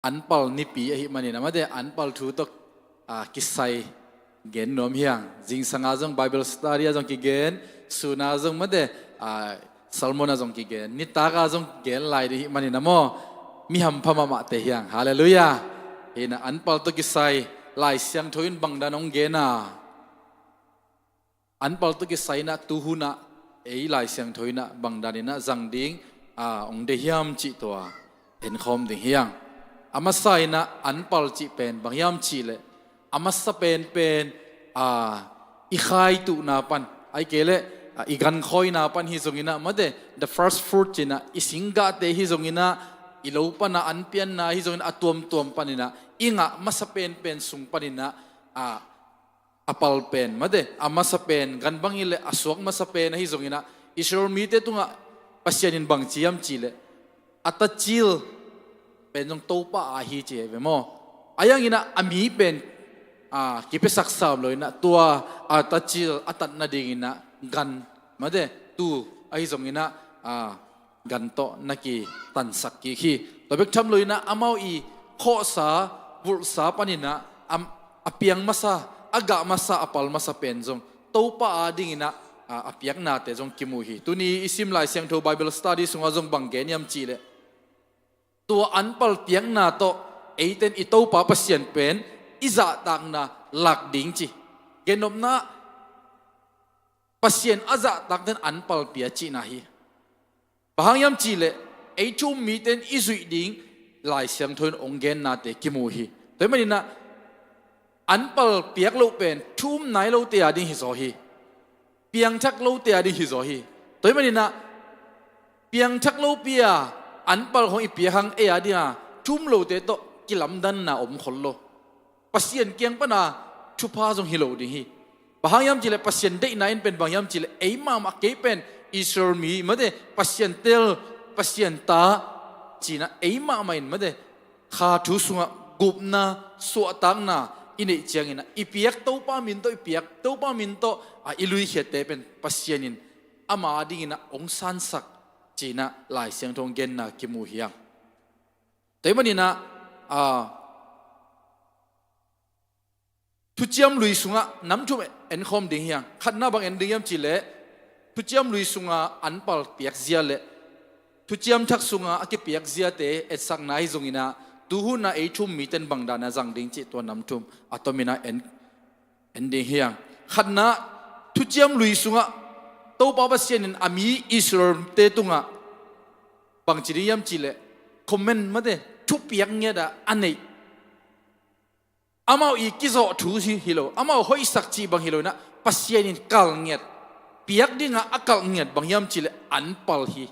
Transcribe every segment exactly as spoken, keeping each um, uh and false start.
Anpal nipi ahih manin a mate, anpal thu tawh, ah, kisai gen nuam hi hang. Zingsanga zong Bible study ah zong kigen, suna zong mate, ah, sermon ah zong kigen, nitaka zong gen lai ding ahih manin a maw, mi hampha mahmahte hi hang. Halleluiah. Hi in a, anpal tawh kisai Lai Siangtho in bangdan hong gen a, anpal tawh kisai in a tu hun ah ei Lai Siangtho in a bangdan in a zang ding, ah, hong deih hiam cih tua en khawm ding hi hang. A masa in a anpal cih pen bang hiam cih leh, a masa penpen, ah, i khaituhna pan, ahih kei leh, ah, i gankhawina pan hi zongin a mate, the first fruit ci in a, i singgahte hi zongin a, i lo pan a an pianna hi zongin a, a tuamtuam pan in a, i ngah masa penpen sung pan in a, ah, a pal pen mate, a masa pen, gan bang hi leh a suak masa pen ahi zongin a, Israel mite tungah Pasian in bang ci hiam cih leh, a tacil pen zong Topa aa hi ci hi ve maw. Ahi hangin a, a mi pen, ah, kipiasak sam lo in a, tua a tacil a tat nadingin a gan mate, tuu ahi zongin a, ah, gan tawh na kitansak kik hi. Tua bek tham lo in a, amau i khawhsa, vulhsa pan in a, am, a piang masa, a gah masa, a pal masa pen zong Topa adingin a, a, a piaknate zong kimu hi. Tuni i sim Lai Siangtho Bible study sungah zong bang gen hiam cih leh, tua anpal piakna tawh eite in i Topa Pasian pen i zahtakna lak ding ci. Gennopna, Pasian a zahtakte in anpal pia cihna hi. Bang hang hiam cih leh, ei thu um mite in i zuih ding Lai Siangtho in hong gennate kimu hi. Tua ahih manin a, anpal piak loh pen thu um nai lote ading hi zaw hi. Piangthak lote ading hi zaw hi. Tua ahih manin a, piangthak lopi a anpal khawng i piak hang ei ading a thu um lote tawh kilamdanna om khol lo. Pasian kiang pan a thupha zong hi lo ding hi. Bang hang hiam cih leh, Pasian deihna in pen bang hiam cih leh, ei mahmah, kei pen Israel mi mate, Pasian tel, Pasian ta ci in a, ei mahmah in mate, kha thu sungah gupna, suahtakna i neih ciangin a, i piak Topa min tawh, i piak Topa min tawh, a, i luikhiatte pen Pasian in ama adingin a hong sansak ci in a Lai Siangtho genna kimu hi hang. Tua ahih manin a, a, Thuciam Lui sungah nam thum en khawm ding hi hang. Khatna bang en ding hiam cih leh, Thuciam Lui sunga anpal piakzia leh Thuciam Thak sunga a kipiakziate etsakna hi zongin a, tu hun a ei thu um mite in bang dan a zang ding cih tua nam thum a tomin a en, en ding hi hang. Khatna, Thuciam Lui sungah Topa Pasian in a mi Israel-te tungah bang ci ding hiam cih leh, comment mate, thupiak ngiat a a neih. Amau i kizawh thu hi, hi lo, amau hoihsak cih bang hi lo in a, Pasian in kalh ngiat, piak ding a a kalh ngiat bang hiam cih leh anpal hi.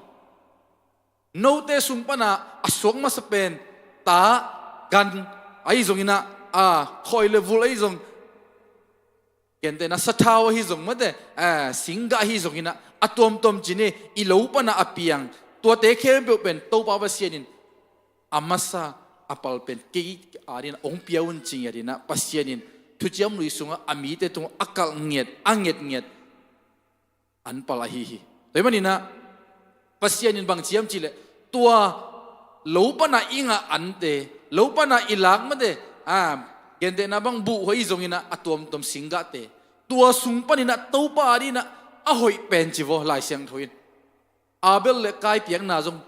Note sung pan a a suak masa pen ta, gan ahi zongin a, a, khawi leh vulh ahi zong, gentehna sathau ahi zong mate, a, singgah ahi zongin a, a tuamtuam ci ni, i lo pan a a piang, tuate khempeuh pen Topa Pasian in a masa, a pal pen kei adingin a hong pia un ci ngiat in a, Pasian in Thuciam Lui sungah a mite tungah a kalh ngiat, a nget ngiat anpal ahi hi. Tua ahih manin a, Pasian in bang ci hiam cih leh, tua lo pan a i ngah ante, lo pan a i lak mate, a, gentehna bang buh hoih ahi zongin a, a tuamtuam singgahte, tua sung panin a Topa adingin a a hoih pen ci vaw Lai Siangtho in. Abel leh Kain piakna zong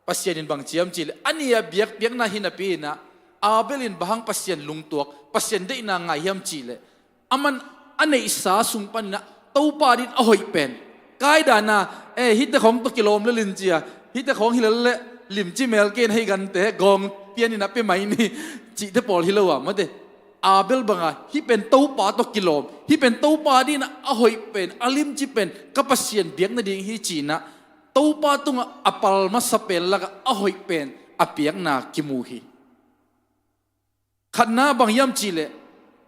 Pasian in bang ci hiam cih leh, a nih a biak piakna hi napi in a, Abel in bang hang Pasian lungtuak, Pasian deihna ngai hiam cih leh, aman a neihsa sung panin a Topa adingin a hoih pen, Kain dan a, eh, hihte khawng tawh kilawm lel in ci a, hihte khawng hi lel leh limci mel kei in, hei gante gawng pian in a pia mai ni, cihte pawl hi lo a mate. Abel bang a, hih pen Topa tawh kilawm, hih pen Topa adingin a hoih pen, a limci pen, ka Pasian biak nading hi ci in a, Topa tungah a pal masa pen lakah a hoih pen a piakna kimu hi. Khatna bang hiam cih leh,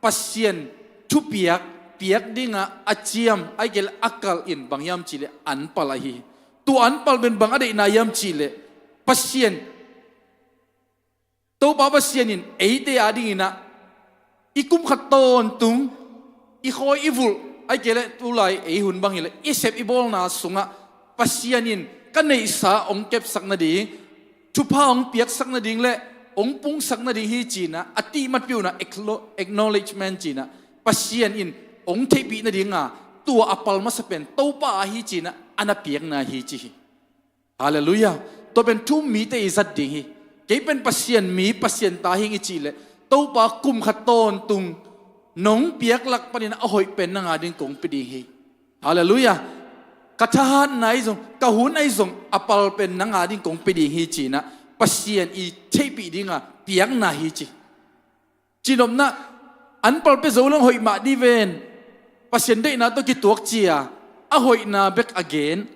Pasian thupiak, piak ding a a ciam, ahih kei leh a kalh in bang hiam cih leh anpal ahi hi. Tua anpal pen bang a deihna hiam cih leh, Pasian, Topa Pasian in eite adingin a, i kum khat tawntung, i khawi i vulh, ahih kei leh tulai ei hun bang hi leh, i sep i bawlna sungah Pasian in ka neihsa hong kepsak nading, thupha hong piaksak nading leh hong pungsak nading hi cinah a tihmat piuhna acknowledgement cinah Pasian in hong theihpih nadinga tua a pal masa pen Topa ahi cinah a na piakna hi ci hi. Halleluiah. Tua pen thu-um mite i zat ding hi. Kei pen Pasian mi, Pasian ta hing i cih leh Topa kum khat tawntung nong piak lak panin a hoih pen nang a ding kong pia ding hi. Halleluiah. Ka thahatna ahi zong, ka hun ahi zong a pal pen nang a ding kong pia ding hi cinah Pasian i theihpih dinga piakna hi ci. Cihnopna, an pal pia zo leng hoih mah dih ven. Pasian deihna tawh kituak cia a hoihna bek a gen,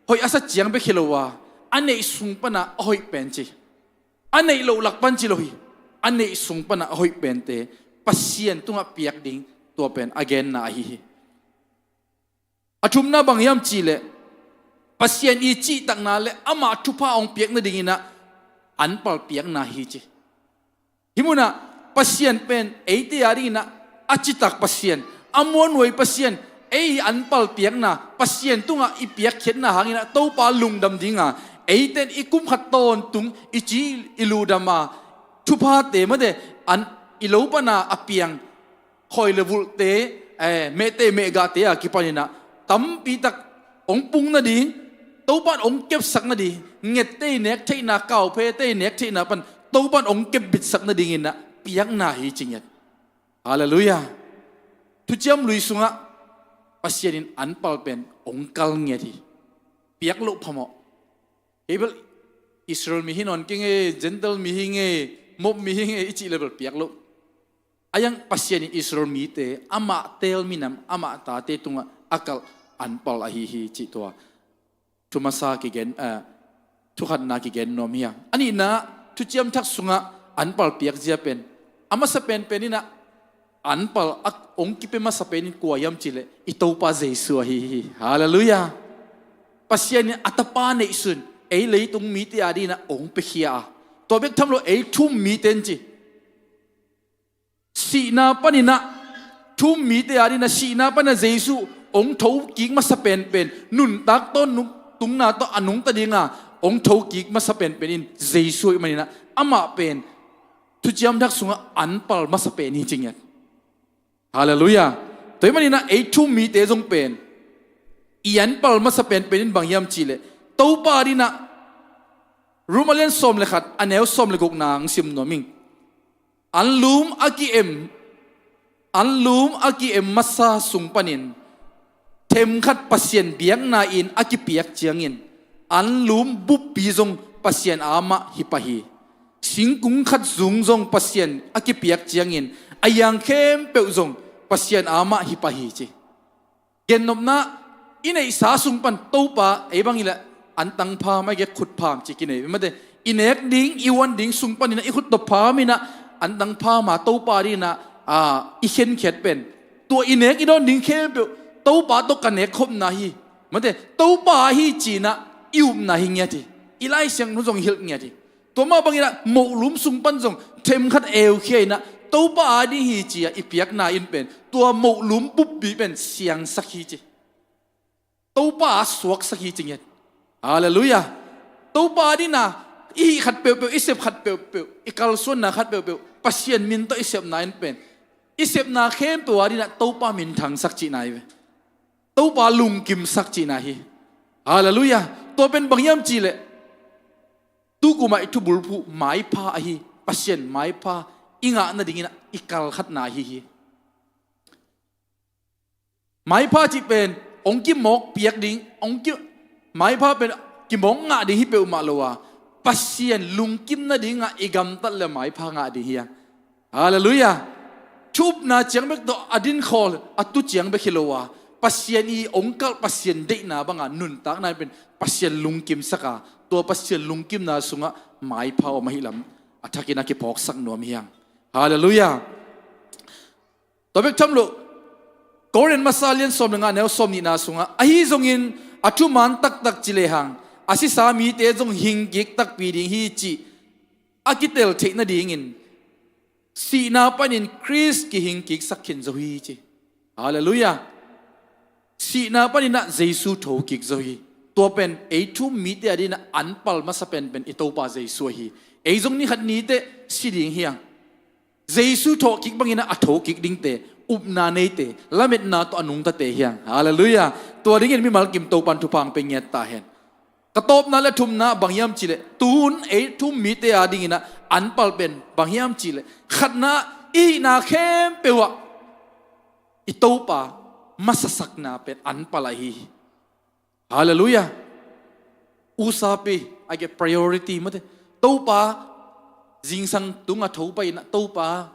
hoih a sa ciang bek hi lo a, a neih sung pana a hoih pen ci. A neih loh lak pan ci lo hi. A neih sung pana a hoih pente Pasian tungah piak ding, tua pen a genna ahi hi. A thumna bang hiam cihleh Pasian i cihtakna le amah thupha hong piak nadinginah an pal piakna hi ci. Hih munah Pasian pen eite a dinginah a citak Pasian, a muanhuai Pasian, ei an pal piakna Pasian tungah i piakkhiatna hanginah Topa lungdam dinga eiten i kum khat tawntung i ci i ludam a thuphate mate an i lo pana a piang khawi le vulhte, eh, mehte mehgahte a kipaninah tampitak hong pung nading, Topan hong kepsak nading, ngette i nek theihna, kauphete i nek theihna pan Topan hong kepbitsak nadinginah piakna hi ci ngiat. Halleluiah. Thuciam Lui sungah Pasian in an pal pen hong kal ngiat hi. Piak loh phamawh. Kei bel Israel mi hi nawn kei nge, Gentile mi hi nge, Moab mi hi nge i cih le bel piak loh. A yang Pasian in Israel mite amah teel minam, amah tate tungah a kalh an pal ahi hi cih tua thumasa kigen, ah, thukhatna kigen nuam hi a. A nihna, Thuciam Thak sungah an pal piak zia pen a masa penpen inah an pal a hong kipia masa pen in kua hiam cihleh i Topa Jesu ahi hi. Halleluiah. Pasian in a tapa neihsun ei leitung mite a dinginah hong piakhia a, tua bek tham lo ei thu-um mite in ci. Sihna paninah thu-um mite a dinginah sihna paninah Jesu hong thokik masa penpen, nuntak tawh nung, tungna tawh a nungta dinga hong thokik masa penpen in Jesu ahih maninah amah pen Thuciam Thak sungah an pal masa pen hi ci ngiat. Halleluiah. Tua ahih maninah ei thu-um mite zong pen i an pal masa penpen in bang hiam cihleh Topa a dinginah Rom a lian sawm le khat a neu sawm le gukna hong sim nuam ing. An lum a ki-em, an lum a ki-em masa sung panin themkhat Pasian biakna in a kipiak ciangin an lum buppi zong Pasian a mah hi pah hi. Singkung khat zung zong Pasian a kipiak ciangin a yang khempeuh zong Pasian a mah hi pah hi ci. Gennopna, i neihsa sung pan Topa ei bangin lah antang pham a gek khut pham ci kinei mate. I nek ding, i uan ding sung paninah i khut tawh pham inah antang pham a Topa dinginah, ah, i khenkhiat pen tua i nek i dawn ding khempeuh Topa tawh ka nek khopna hi. Mate, Topa ahi cinah i upna hi ngiat hi. I Lai Siangtho zong hilh ngiat hi. Tua mah banginah mohlum sung pan zong themkhat eukhia inah Topa a ding hi ci-a i piakna in pen tua mohlum buppi pen siangsak hi ci. Topa a suaksak hi ci ngiat. Halleluiah. Topa a dinginah i hih khat peuhpeuh, i sep khat peuhpeuh, i kalsuanna khat peuhpeuh Pasian min tawh i sepna in pen i sepna khempeuh a dinginah Topa minthangsak cihna hi ve. Topa lungkimsak cihna hi. Halleluiah. Tua pen bang hiam cihleh tu kumah i thubulphuh maipha ahi Pasian maipha i ngah nadingin i kalkhatna ahi hi. Maipha cih pen hong kimawk piak ding, hong ki, maipha pen kimawk ngah ding hi peuhmah lo a, Pasian lungkim nadingah i gamtat le maipha ngah ding hi a. Halleluiah. Thu upna ciang bek tawh a dinkhawl a tu ciang bek hi lo a, Pasian i hong kalh Pasian deihna banga nuntakna in pen Pasian lungkimsak a, tua Pasian lungkimna sungah maipha om ahi lam a thakin a kiphawksak nuam hi hang. Halleluiah. Tua bek tham loh, Korin masa lian sawm le nga neu sawm nihna sungah, ahi zongin a thuman taktak ci lehang a sisa mite zong hing kik takpi ding hi cih a kitel theih nadingin sihna panin Khrist kihing kiksak khin zo hi ci. Halleluiah. Sihna paninah Jesu tho kik zo hi. Tua pen ei thu um mite a dinah an pal masa penpen i Topa Jesu ahi. Ei zong ni khat ni teh si ding hi hang. Jesu thawhkik bangin a thokik dingte, upna neite, lametna tawh a nungtate hi hang. Halleluiah. Tua dingin mimal kim Topan thupha hong pia ngiat ta hen. Ka tawpna le thumna bang hiam cihleh, tuhun ei thu-um mite adingin ah anpal pen bang hiam cihleh, khatna, i hihna khempeuh ah i Topa masasakna pen anpal ahi hi. Halleluiah. Usapi, a ke priority mate. Topa zingsang tung a tho pai in ah, Topa,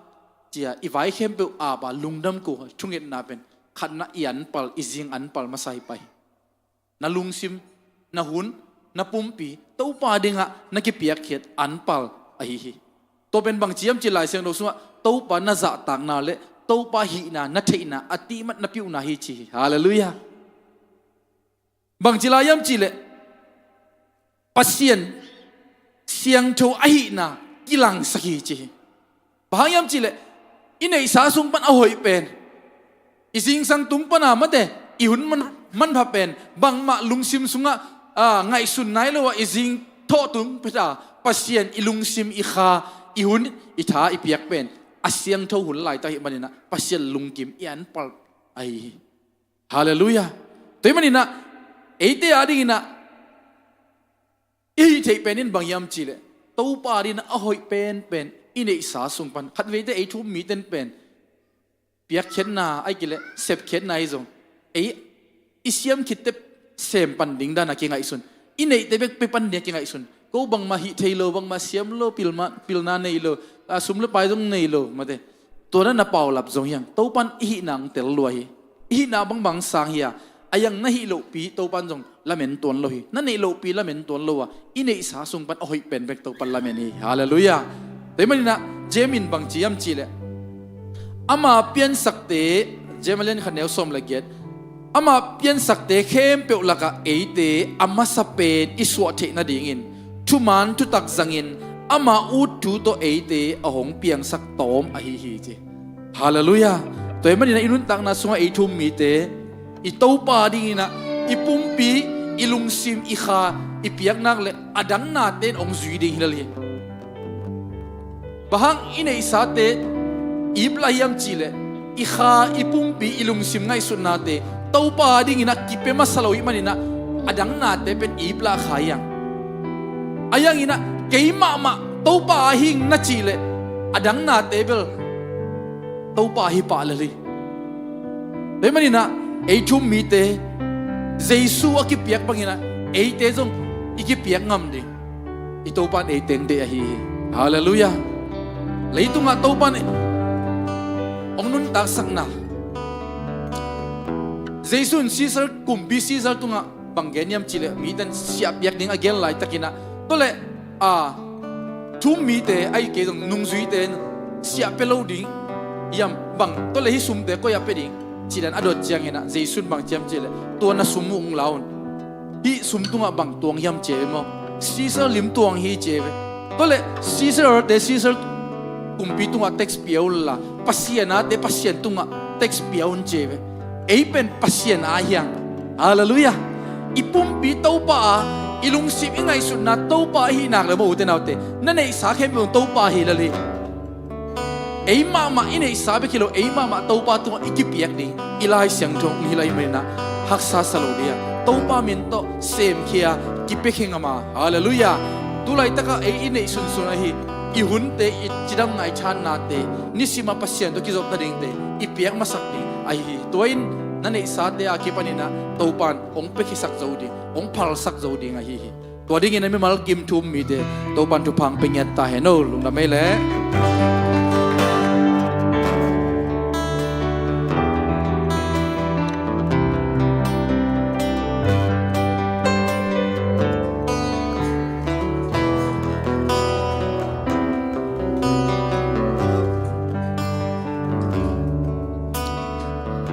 ci-a i vai khempeuh ap a, lungdam ko, thungetna pen khatna, i anpal, i zing anpal masa hi pai. Na lungsim, na hun, na pumpi Topa dingah na kipiakkhiat anpal ahi hi. Tua pen bangci hiam cih Lai Siangtho sungah Topa na zahtakna le Topa hihna na theihna a tihmat na piuhna hi ci hi. Halleluiah. Bangci lai hiam cihleh, Pasian siangtho ahihna kilangsak hi ci hi. Bang hang hiam cihleh, i neihsa sung pan a hoih pen, i zingsang tung pana mate, i hun man, manpha pen, bangmah lungsim sungah, a, ngaihsun nai lo ah i zing thawh tung peta, Pasian i lungsim, i kha, i hun, i tha i piak pen a siangtho hun laitak ahih manin ah Pasian lungkim, i anpal ahi hi. Halleluiah. Tua ahih manin ah eite adingin ah i hih theih pen in bang hiam cihleh, Topa adingin ah a hoih penpen i neihsa sung pan, khatveite ei thu-um mite in pen piakkhiatna, ahih kei leh sepkhiatna hi zong, ei i siam khitte sem pan ding dan a kingaihsun, i neihte bek pia pan ding a kingaihsun, ko bangmah hih thei lo, bangmah siam lo, pilma, pilna nei lo, a, sum le pai zong nei lo mate. Tua na na paulap zong hi hang, Topan i hihna hong tel lua hi. I hihna bangbang sang hi a, a yang na hih lohpi Topan zong lamen tuan lo hi. Na neih lohpi lamen tuan lo a, i neihsa sung pan a hoih pen bek Topan lamen hi. Halleluiah. Tua ahih manin ah James in bangci hiam cihleh, ama piansakte, James a lian khat neu sawm le giat, ama piansakte khempeuh lakah eite a masa pen i suah theih nadingin thuman thutak zangin ama ut thu tawh eite a hong piangsak tawm ahi hi ci. Halleluiah. Tua ahih manin ah i nuntakna sungah ei thu-um mite i Topa dingin ah i pumpi, i lungsim, i kha i piak nak leh a dang nate in hong zui ding hi lel hi. Bang hang i neihsate iplah hiam cihleh, i kha, i pumpi, i lungsim ngaihsutnate Topa dingin ah kipia masa lo ahih manin ah a dang nate pen iplah kha hi hang. Ahi hangin ah kei mahmah Topa a hi ing na cihleh, a dang nate bel Topa hi pah lel hi. Tua ahih manin ah ei thu-um mite Jesu a kipiak bangin ah eite zong i kipiak ngam ding. I Topa in ei teng deih ahi hi. Halleluiah. Leitungah Topa in hong nuntaksakna, Jesu in Caesar, kumpi Caesar tungah bang gen hiam cihleh, mite in siah piak ding a gen laitakin ah, tua leh, a, thu-um mite, ahih kei zong nungzuite in siah pia lo ding hiam, bang, tua leh hih sumte koi ah pia ding, ci-in a dot ciangin ah Jesu in bang ci hiam cihleh, tua na sum uh hong la un. Hih sum tungah bang tuang hiam ci ve maw? Caesar lim tuang hi ci ve. Tua leh Caesar order-te, Caesar kumpi tungah tax pia unla, Pasian ate Pasian tungah tax pia un ci ve. Ei pen Pasian a hi hang. Halleluiah. I pumpi Topa a, i lungsim, i ngaihsutna Topa ahi nak leh maw, ute naute, na neihsa khempeuh Topa hi lel hi. Ei mahmah i neihsa bek hi lo, ei mahmah Topa tungah i kipiak ding i Lai Siangtho hong hilh ahih manin ah haksa sa lo ding a, Topa min tawh semkhia, kipiakhia ngam a. Halleluiah. Tu laitakah ei i neih sunsun ahi, i hunte, i cidamna, i thannate, nisim a Pasian tawh kizopna dingte i piak masak ding ahi hi. Tua in na neihsate a kipanin ah Topa in hong piakhiasak zo ding, hong phalsak zo ding ahi hi. Tua dingin a mimal kim thu-um mite Topa in thupha hong pia ngiat ta hen aw, lungdam ei leh.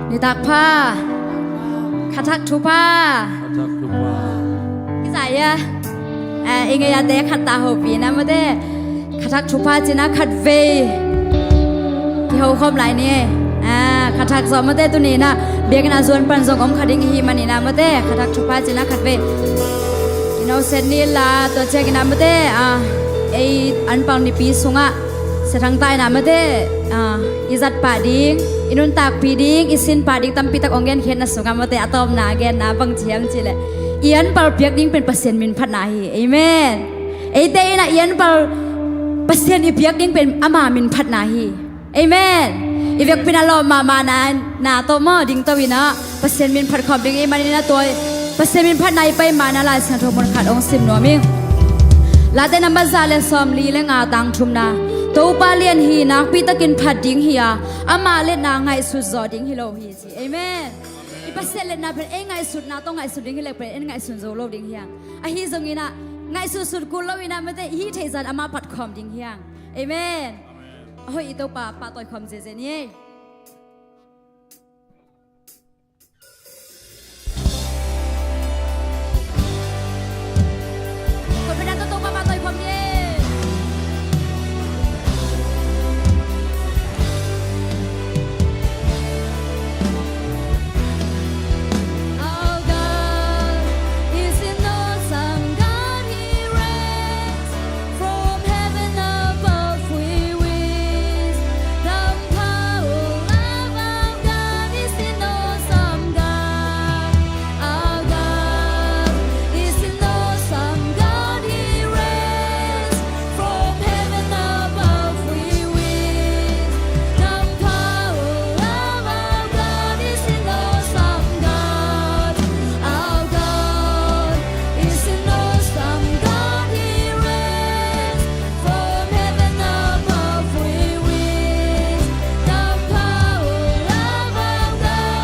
Nitak pha. Khathak thupha. Khathak thupha. Kizai a. A, i ngei a te khat ta hopi na mate. Khathak thupha cina khat vei kiho khawm lai ni. A, khathak zawh mate tuni na biakinn a zuan pan zong om kha ding ihi mani na mate. Khathak thupha cina khat vei kino set ni la, tua ciangin a mate. A, ei anpang nipi sungah Sia Thang Taina mate, ah, i zat pah ding, i nuntakpih ding, i sin pah ding tampi tak hong genkhiatna sungah mate, a tawpna a genna bang ci hiam cih leh, i anpal piak ding pen Pasian min phatna hi. Amen. Eite in ah i anpal Pasian i piak ding pen ama min phatna hi. Amen. I vekpi-in a lawp mahmahna tawh maw dingto in ah Pasian min phat khawm ding ahih manin ah tua Pasian min phatna i pai ma-in ah Lai Siangtho mun khat hong sim nuam ing. Late number za le sawmli le nga, tang thumna. Topa lian hi, nakpi takin phat ding hi a, ama liatna ngaihsut zawh ding hi lo hi, ci. Amen. I Pasian liatna pen ei ngaihsutna tawh ngaihsun ding hi leh pen ei ngaihsun zo lo ding hi hang. Ahi zongin ah ngaihsutsut kul lo-in ah mate, i hih theih zah-in amah phat khawm ding hi hang. Amen. A hoih i Topa pahtawi khawm ziahziah ni ei. Kawtpena tawh Topa pahtawi khawm ni ei. Our God is an awesome God, He reigns from heaven above. We witness the power of our God is an awesome God. Our God is an awesome God, He reigns from heaven above. We witness the power of our God is an awesome God. Our God is an awesome God, He reigns from heaven above. We witness the power of our God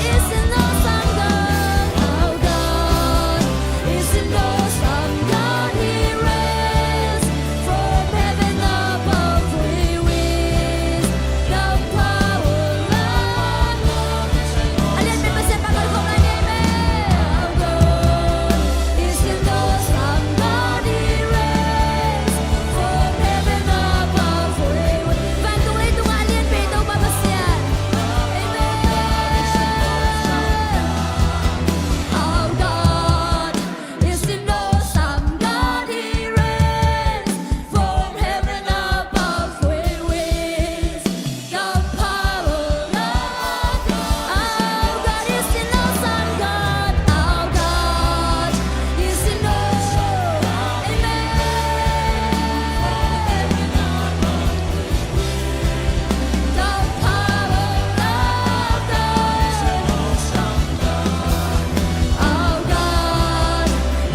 is an awesome God. Our God is an awesome God, He reigns from heaven above. We witness the power of our God. A lianpen Pasian pahtawi khawm lai ni ei. Our God is an awesome God, He reigns from heaven above. We witness. Vantung leitungah a lianpen Topa Pasian. Amen. Our God is an awesome God, He reigns from heaven above. We witness the power of our God. Our God is an awesome God. Our God is an awesome. Amen. The power of God. Our God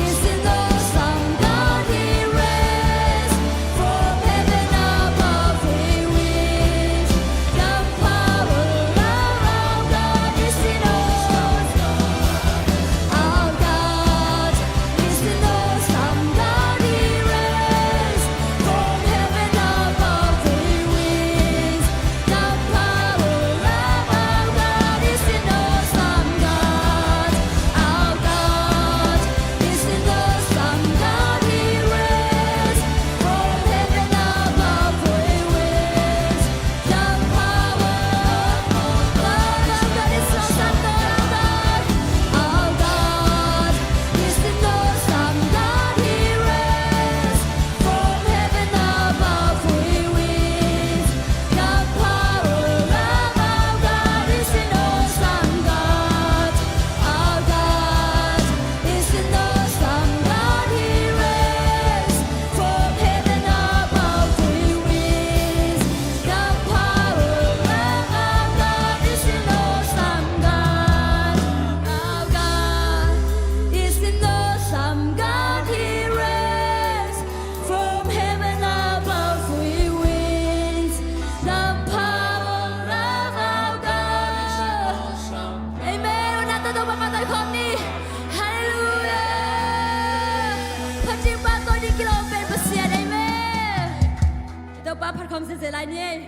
is an awesome God. He reigns from heaven above. We witness the power of our God is an awesome. Our God is an awesome God. He reigns from heaven above. We witness the power of our God is an awesome God. Our God is an awesome God. He reigns from heaven above. We witness the power of our God is an awesome God. Our God is an awesome God. He reigns from heaven above. We witness the power of our God is an awesome God. Our God is an awesome God. He reigns from heaven above. We witness the power of our God is an awesome God. Our God is an awesome God. He reigns from heaven above. We witness the power of our God. Amen. Hong na tawh Topa pahtawi khawm ni. Halleluiah. Phat ding pahtawi ding kilawm pen Pasian. Amen. Topa phat khawm ziahziah lai ni ei.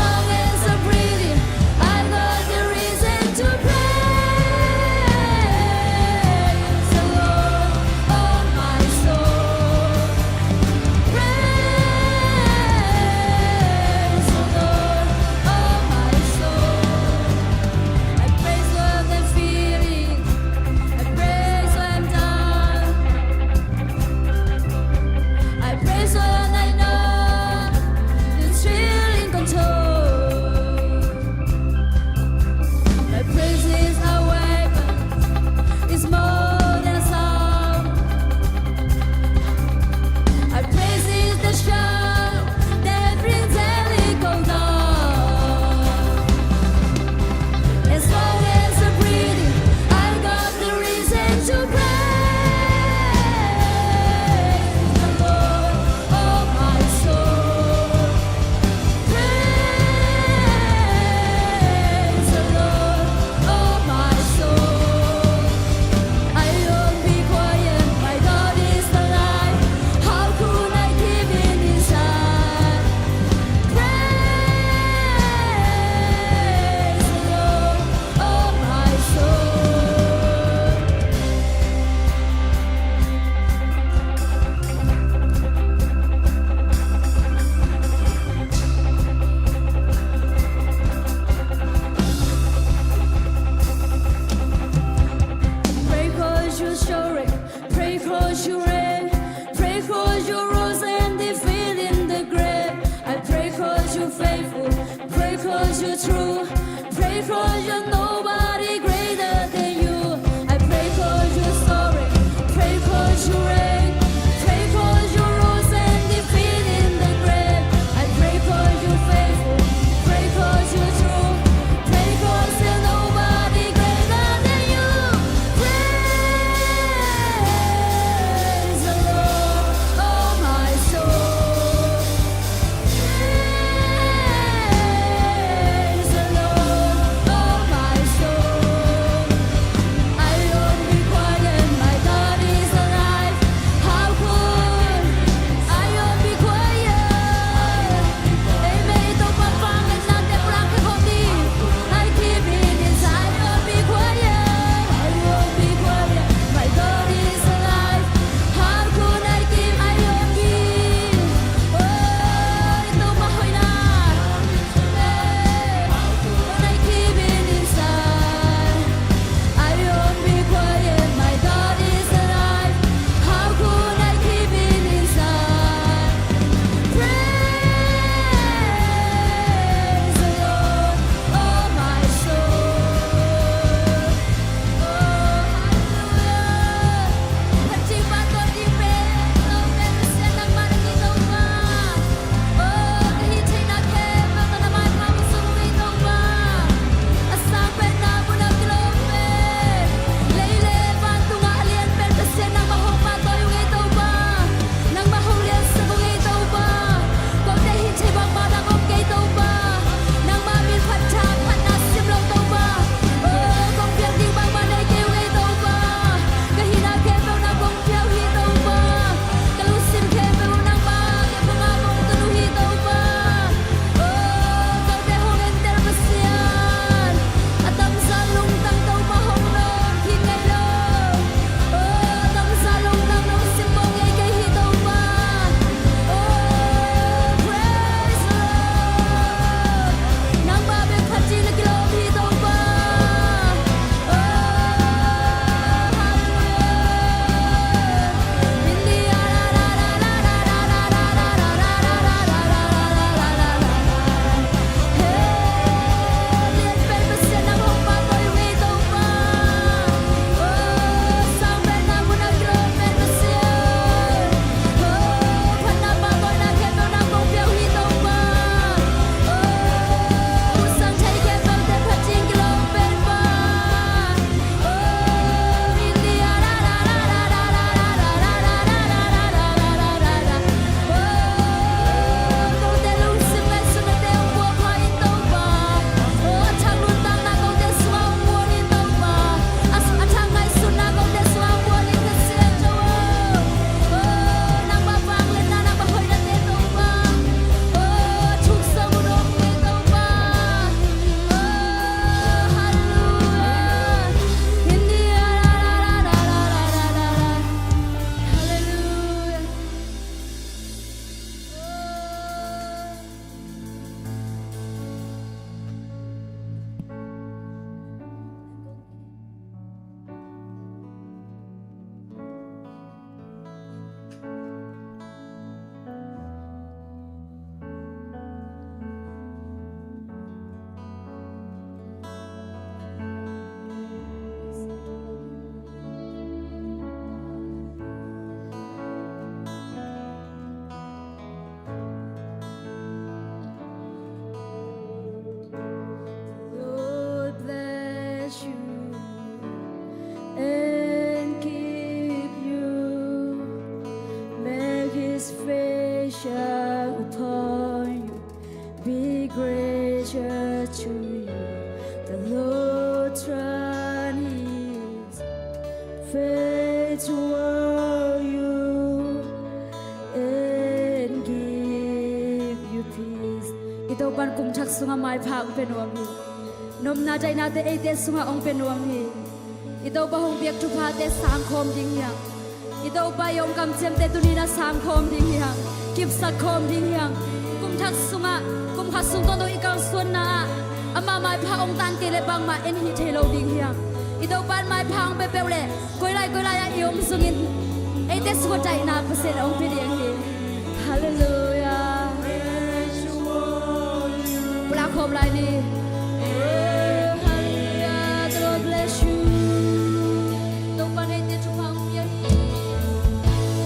long as I'm breathing, I've got the reason to praise the Lord, oh my soul. Praise the Lord, oh my soul. I praise when I'm feeling, I praise when I'm down. I praise when I know you're still in control. My praise is a weapon, it's more than sound. My praise is the shout that brings Jericho down. As long as I'm breathing, I've got the reason to praise the Lord, oh my soul. Praise the Lord, oh my soul. I won't be quiet, my God is alive. How could I keep it inside? Praise the Lord, oh my soul. Pray 'cause you show it. Pray 'cause you reign. Pray 'cause you rose and defeating the grave. I pray 'cause you're faithful. Pray 'cause you're true. Pray 'cause you're nobody greater than you. I pray 'cause you're sovereign. Pray 'cause you reign. Pray 'cause you rose and defeating the grave. I pray 'cause you're faithful. Pray 'cause you're true. Pray 'cause there's nobody greater than you. Praise the Lord, oh my soul. Praise the Lord, oh my Church to you, the Lord turn his face toward you and give you peace. I Topa'n kum thak sungah maipha hong pia nuam hi. Nopna daihnate eite sungah hong pia nuam hi. I Topa hong piak thuphate sang khawm ding hi hang. I Topa i hong kamciamte tuni-in a sang khawm ding hi hang. Kipsak khawm ding hi hang. Kum thak sungah, kum khat sung tawntawng i kalsuanna ah ama maipha hong tan kei leh bangmah en hih thei lo ding hi hang. I Topa'n maipha hong pia peuh leh, koi lai koi lai-ah i om sungin eite sungah daihna Pasian hong pia ding hi. Halleluiah. Pulak khawm lai ni. Oh, halleluiah. The Lord bless you. Topa'n eite thupha hong pia hi.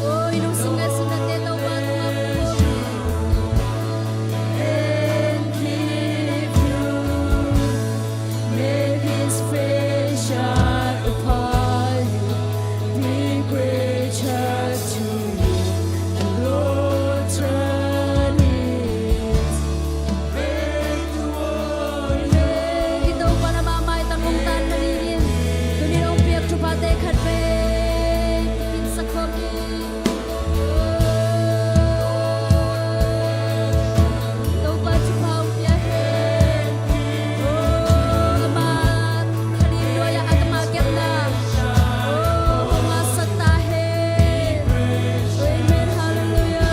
Oh, i lungsim ngaihsutnate Topa tungah pulak khawm hi. And give you, make his face shine upon you, be gracious to you. The Lord turn his face toward you. I Topa'n ama maitang hong tan nadingin tuni-in hong piak thuphate khatvei kipinsak khawm ni. Topa thupha hong pia hen. Oh, ama kha lim nuai-ah ama kepna, oh, hong ngahsak ta hen. Amen. Halleluiah.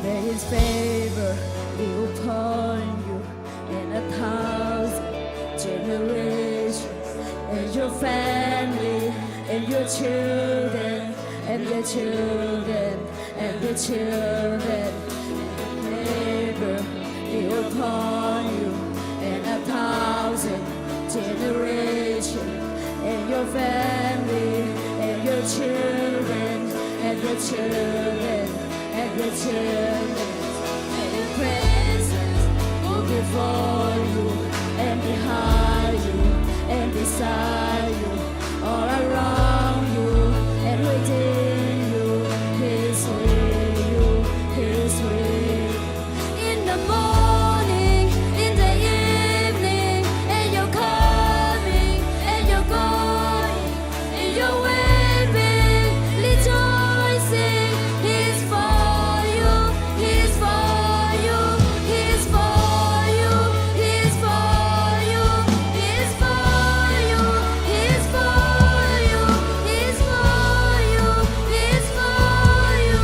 May his favor be upon you in a thousand generations, and your family, and your children, and their children, and their children. Favor be upon you in a thousand generations, and your family, and your children, and their children, and Your presence go before you and behind you and beside you, all around you and within you. His way, you, His way. In the morning, in the evening, and you're coming, and you're going, and you're weeping, rejoicing. He's for you, He's for you, He's for you, He's for you, He's for you, He's for you, He's for you, He's for you.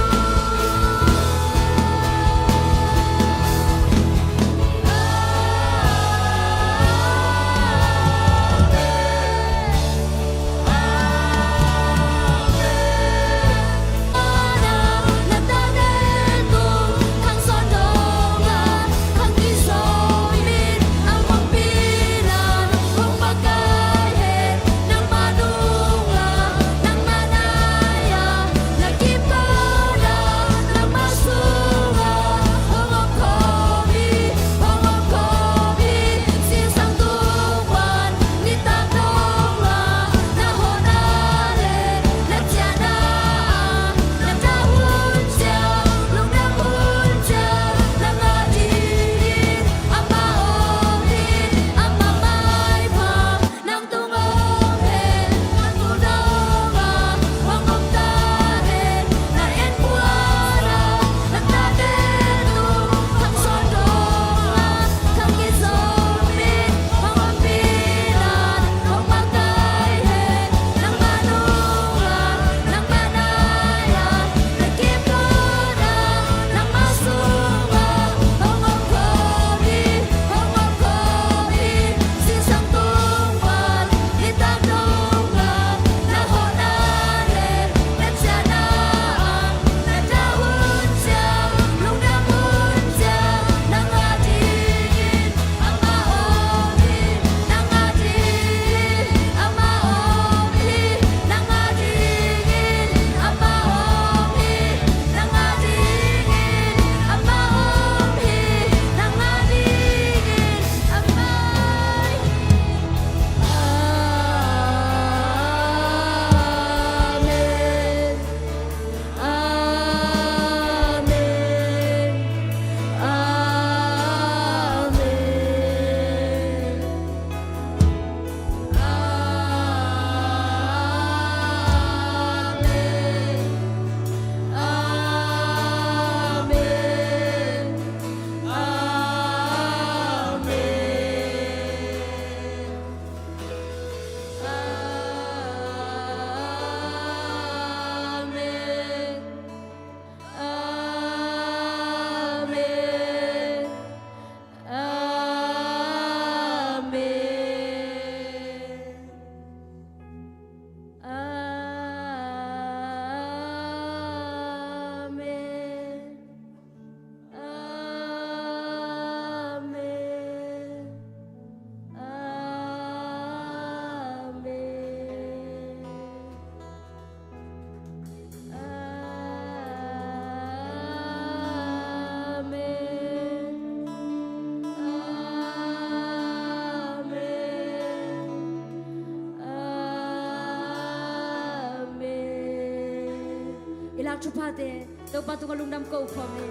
I lak thuphate Topa tungah lungdam ko khawm ni.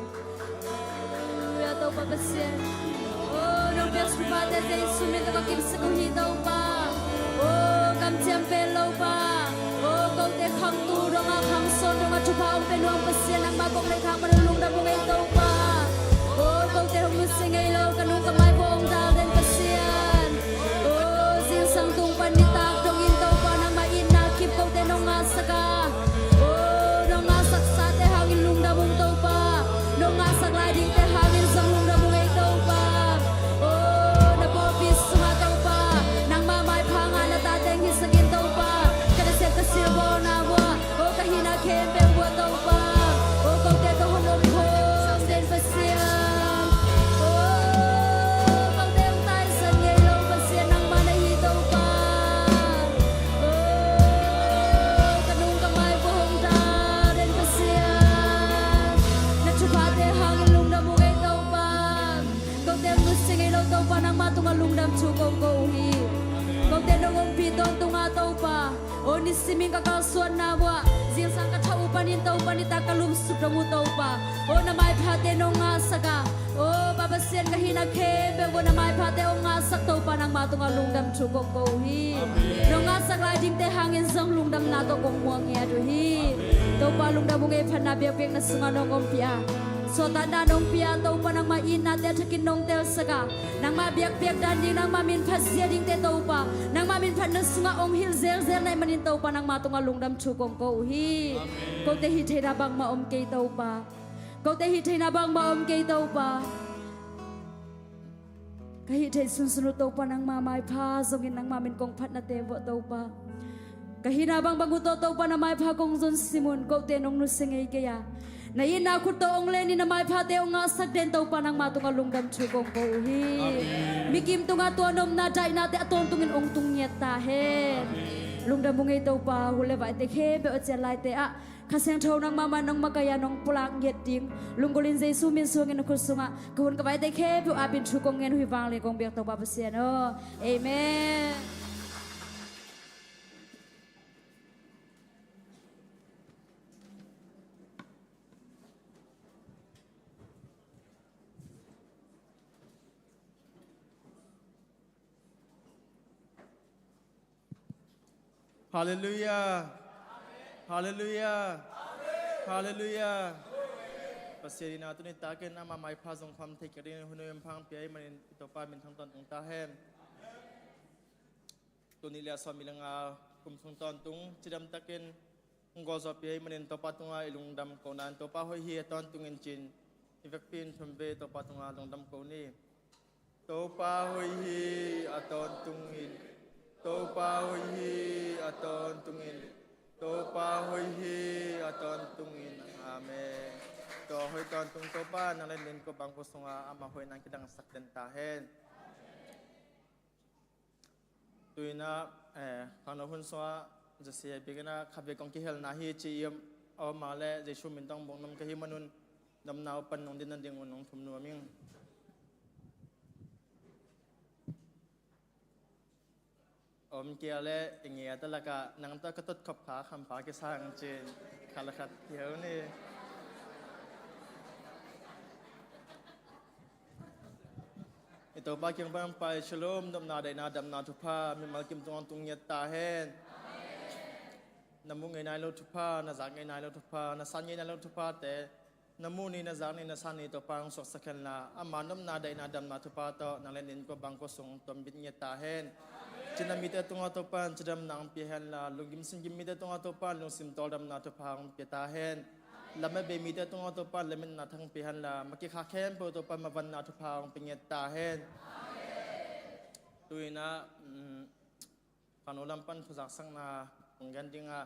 Halleluia, Topa Pasian. O, nong piak thuphate Jesu min tawh ka kimsak uh hi Topa. O, kamciam pen Lopa. O, kote khangtu dongah khangsawn dongah thupha hong pia nuam Pasian, nangmah kong lei khak man un lungdam ung ei Topa. O, kote hong nusia ngei lo ka nung ka mai vua hong dal den Pasian. O, zingsang tung pan nitak dongin Topa nangmah itna kip kote nong ngahsak a. O, nong ngahsak sate hangin lungdam ung Topa. Nong ngahsak lai dingte hangin zong lungdam ung ei Topa. O, na pawlpi sungah Topa nangmah maipha ngah na tate hong hisak in Topa. Ka nasep ka silbawlna vua, o, ka hihna khempeuh vua Topa. O, kote tawh hong om khawm den Pasian. O, kote hong taisan ngei lo Pasian nangmah na hi Topa. O, ka nung ka mai vua hong dal den Pasian. Na lungdam thu kong ko uh hi. Kote nong ompih tawntung a Topa, aw nisimin ka kalsuanna uah zingsang ka thah uh panin Topa nitak ka lumsuk dong uh Topa, aw na maiphate nong ngahsak a, aw Pa Pasian ka hihna khempeuh uah na maiphate hong ngahsak Topa nangma tungah lungdam thu kong ko uh hi. Nong ngahsak lai dingte hangin zong lungdamna tawh kong muang ngiat uh hi. Topa lungdam ung ei, phatna biakpiakna sungah nong ompih a, sawtna nong pia a Topa nangma itnate a thakin nong telsak a, nangma biakpiak dan ding, nangma min phat zia dingte Topa, nangma min phatna sungah hong hilh zelzel na hih manin Topa nangma tungah lungdam thu kong ko uh hi. Kote hih theihna bangmah om kei Topa. Kote hih theihna bangmah om kei Topa. Ka hih theih sunsun uh Topa nangma maipha zongin nangma min kong phatna teng vawh Topa. Ka hihna bangbang uh tawh Topa na maipha kong zon simun, kote nong nusia ngei kei a, na itna khut tawh hong lenin na maiphate hong ngahsak den Topa nangma tungah lungdam thu kong ko uh hi. Mikim tungah tua nopna daihnate a tawntungin hong tung ngiat ta hen. Lungdam ung ei Topa, hule vaite khempeuh a cian laite ah Kha Siangtho nangma mah nong makaih a nong pulak ngiat ding lunggulhin Jesu min suangin na khut sungah ka hun ka vaite khempeuh apin thu kong ngen uh hi vangleng kong biak Topa Pasian aw. Amen. Halleluiah. Halleluiah. Halleluiah. Pasian in a tuni takin ama maipha zong khuam thei kik dingin hun hong pia ahih manin i Topa min thang tawntung ta hen. Tuni le a sawm i le nga kum sung tawntung cidam takin hong gualzawhpih ahih manin Topa tungah i lungdam kohna in Topa hoih hi a tawntungin ci-in i vekpi in thum vei Topa tungah lungdam ko ni. Topa hoih hi a tawntungin, Topa hoih hi a tawntungin, Topa hoih hi a tawntungin. Amen. Tua hoih tawntung Topa nang le nang innkuan bangkua sungah ama hoihna kidangsak den ta hen. Tu-in ah, eh, khangno hun sungah zasia biakinn ah khatvei kong kihelna hi ci-in a om a leh Jesu min tawh bawk nuam ka hih manun nopna uh pan nong din nading un nong thum nuam ing. Om kei a leh i ngeite lakah nang tawh ka tot khop kha khampa kisang ci-in khat le khat kihel ni. I Topa kiang pan pai shalom, nopna daihna damna thupha mimal kim tungah tung ngiat ta hen. Na muh ngei nai lo thupha, na zak ngei nai lo thupha, na san ngei nai lo thuphate na muh ni, na zak ni, na san ni Topa hong suaksak hen la, ama nopna daihna damna thupha tawh nang le nang innkuan bangkua sung tuam bit ngiat ta hen. Cina mite tungah Topa in cidamna hong pia hen la, lunggim singgim mite tungah Topa in lungsim tawldamna thupha hong pia ta hen. Lamet bei mite tungah Topa in lametna thang pia hen la, makikha khempeuh Topa in mavanna thupha hong pia ngiat ta hen. Tu-in ah, mm, khangno lam pan thuzaksakna hong gen ding a,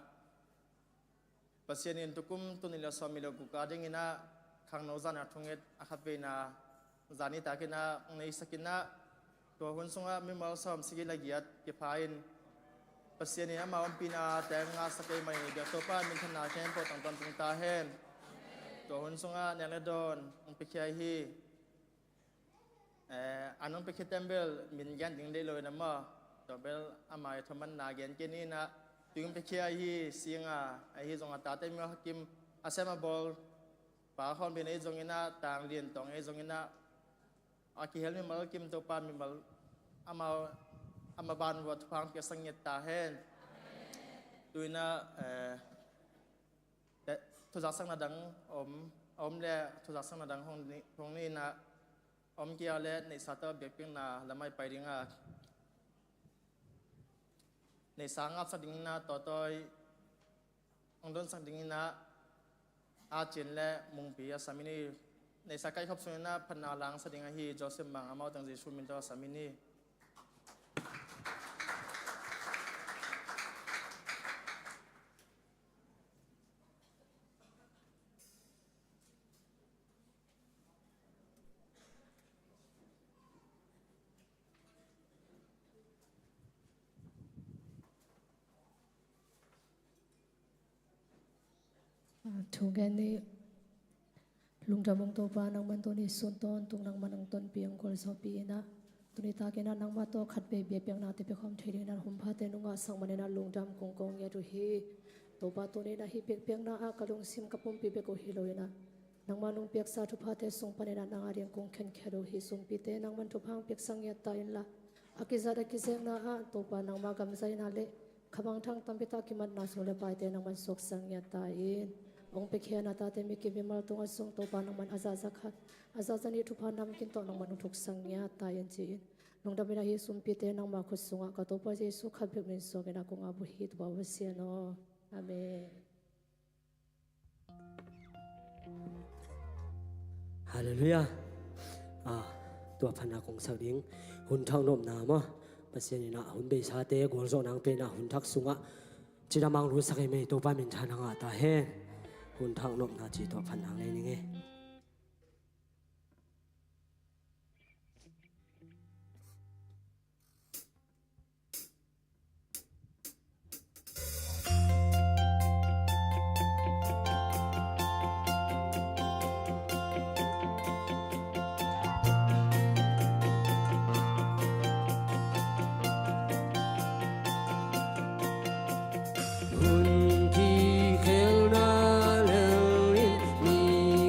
Pasian in tukum tuni le sawm le guk a dingin ah khangno zan a thunget a khatveina zan i takin ah hong neisak in ah, tua hun sungah mimal sawm sagih le giat kipha in Pasian in ama ompihna teng ngahsak ahih manin biak Topa minthanna khempeuh tang tawntung ta hen. Tua hun sungah nek le dawn hong piakhia hi. Eh, an hong piakhia tembel min gen ding deih lo in ah maw, tua bel ama i thumanna gen kei ni in ah, tui hong piakhia ahi Singa, ahi zong a tate Myo Hakim, a sem a bawl Pa Khawn Bin ahi zongin ah, Tang Lian Tawng ahi zongin ah, a kihel mimal kim Topa mimal amau, ama ban uah thupha hong piaksak ngiat ta hen. Tu-in ah, eh, thuzaksakna dang om, a om le thuzaksakna dang hong ni, hong ni in ah, om kei a leh neihsa tawh biakpiakna lamah i pai ding a, neihsa ngapsak dingin ah Tawtawi hong donsak dingin ah, A Cin le Mungpi a sam in hi. Neihsa kaikhop sungin ah phatna langsak ding ahi Joseph Mang, amau teng Jesu min tawh a sam in hi. Thu gen ni. Lungdam ung Topa, nangman tuni sun tawntung nangman hong tonpih hong gualzawhpih in ah, Tuni takin ah nangmah tawh khatvei biakpiaknate piakhawm thei dingin ah hun phate nong ngahsak manin ah lungdam kong ko ngiat uh hi. Topa, tuni in ah hih biakpiakna ah ka lungsim ka pumpi bek uh hi loin ah nangmah nong piaksa thuphate sung panin ah nang ading kong khenkhiat uh hi. Sumpite, nangman thupha hong piaksak ngiat ta inla, a kizat a kizekna ah Topa, nangmah gam zaina le khamangthang tampi tak kimatna sung le paite nangman suaksak ngiat ta in. Hong piakhia na tate mi kim mimal tungah zong Topa, nangman a zahzah khat a zahzah nih thupha namkim tawh nangman hong thuksak ngiat ta in, ci-in lungdam in ah hih sumpite nangmah khut sungah ka Topa Jesu khat bek min suakin ah kong ap uh hi, Topa Pasian aw. Amen. Halleluiah. Ah, tua phatna kong sak ding, hun thak nopna maw. Pasian in ah hun beisate gualzawhna hong pia in ah hun thak sungah cidam a hong lutsak ei, mei Topa minthanna ngah ta hen. Hun thak nopna ci tua phatna hong nei ning ei. Hun kikhelna lel in mi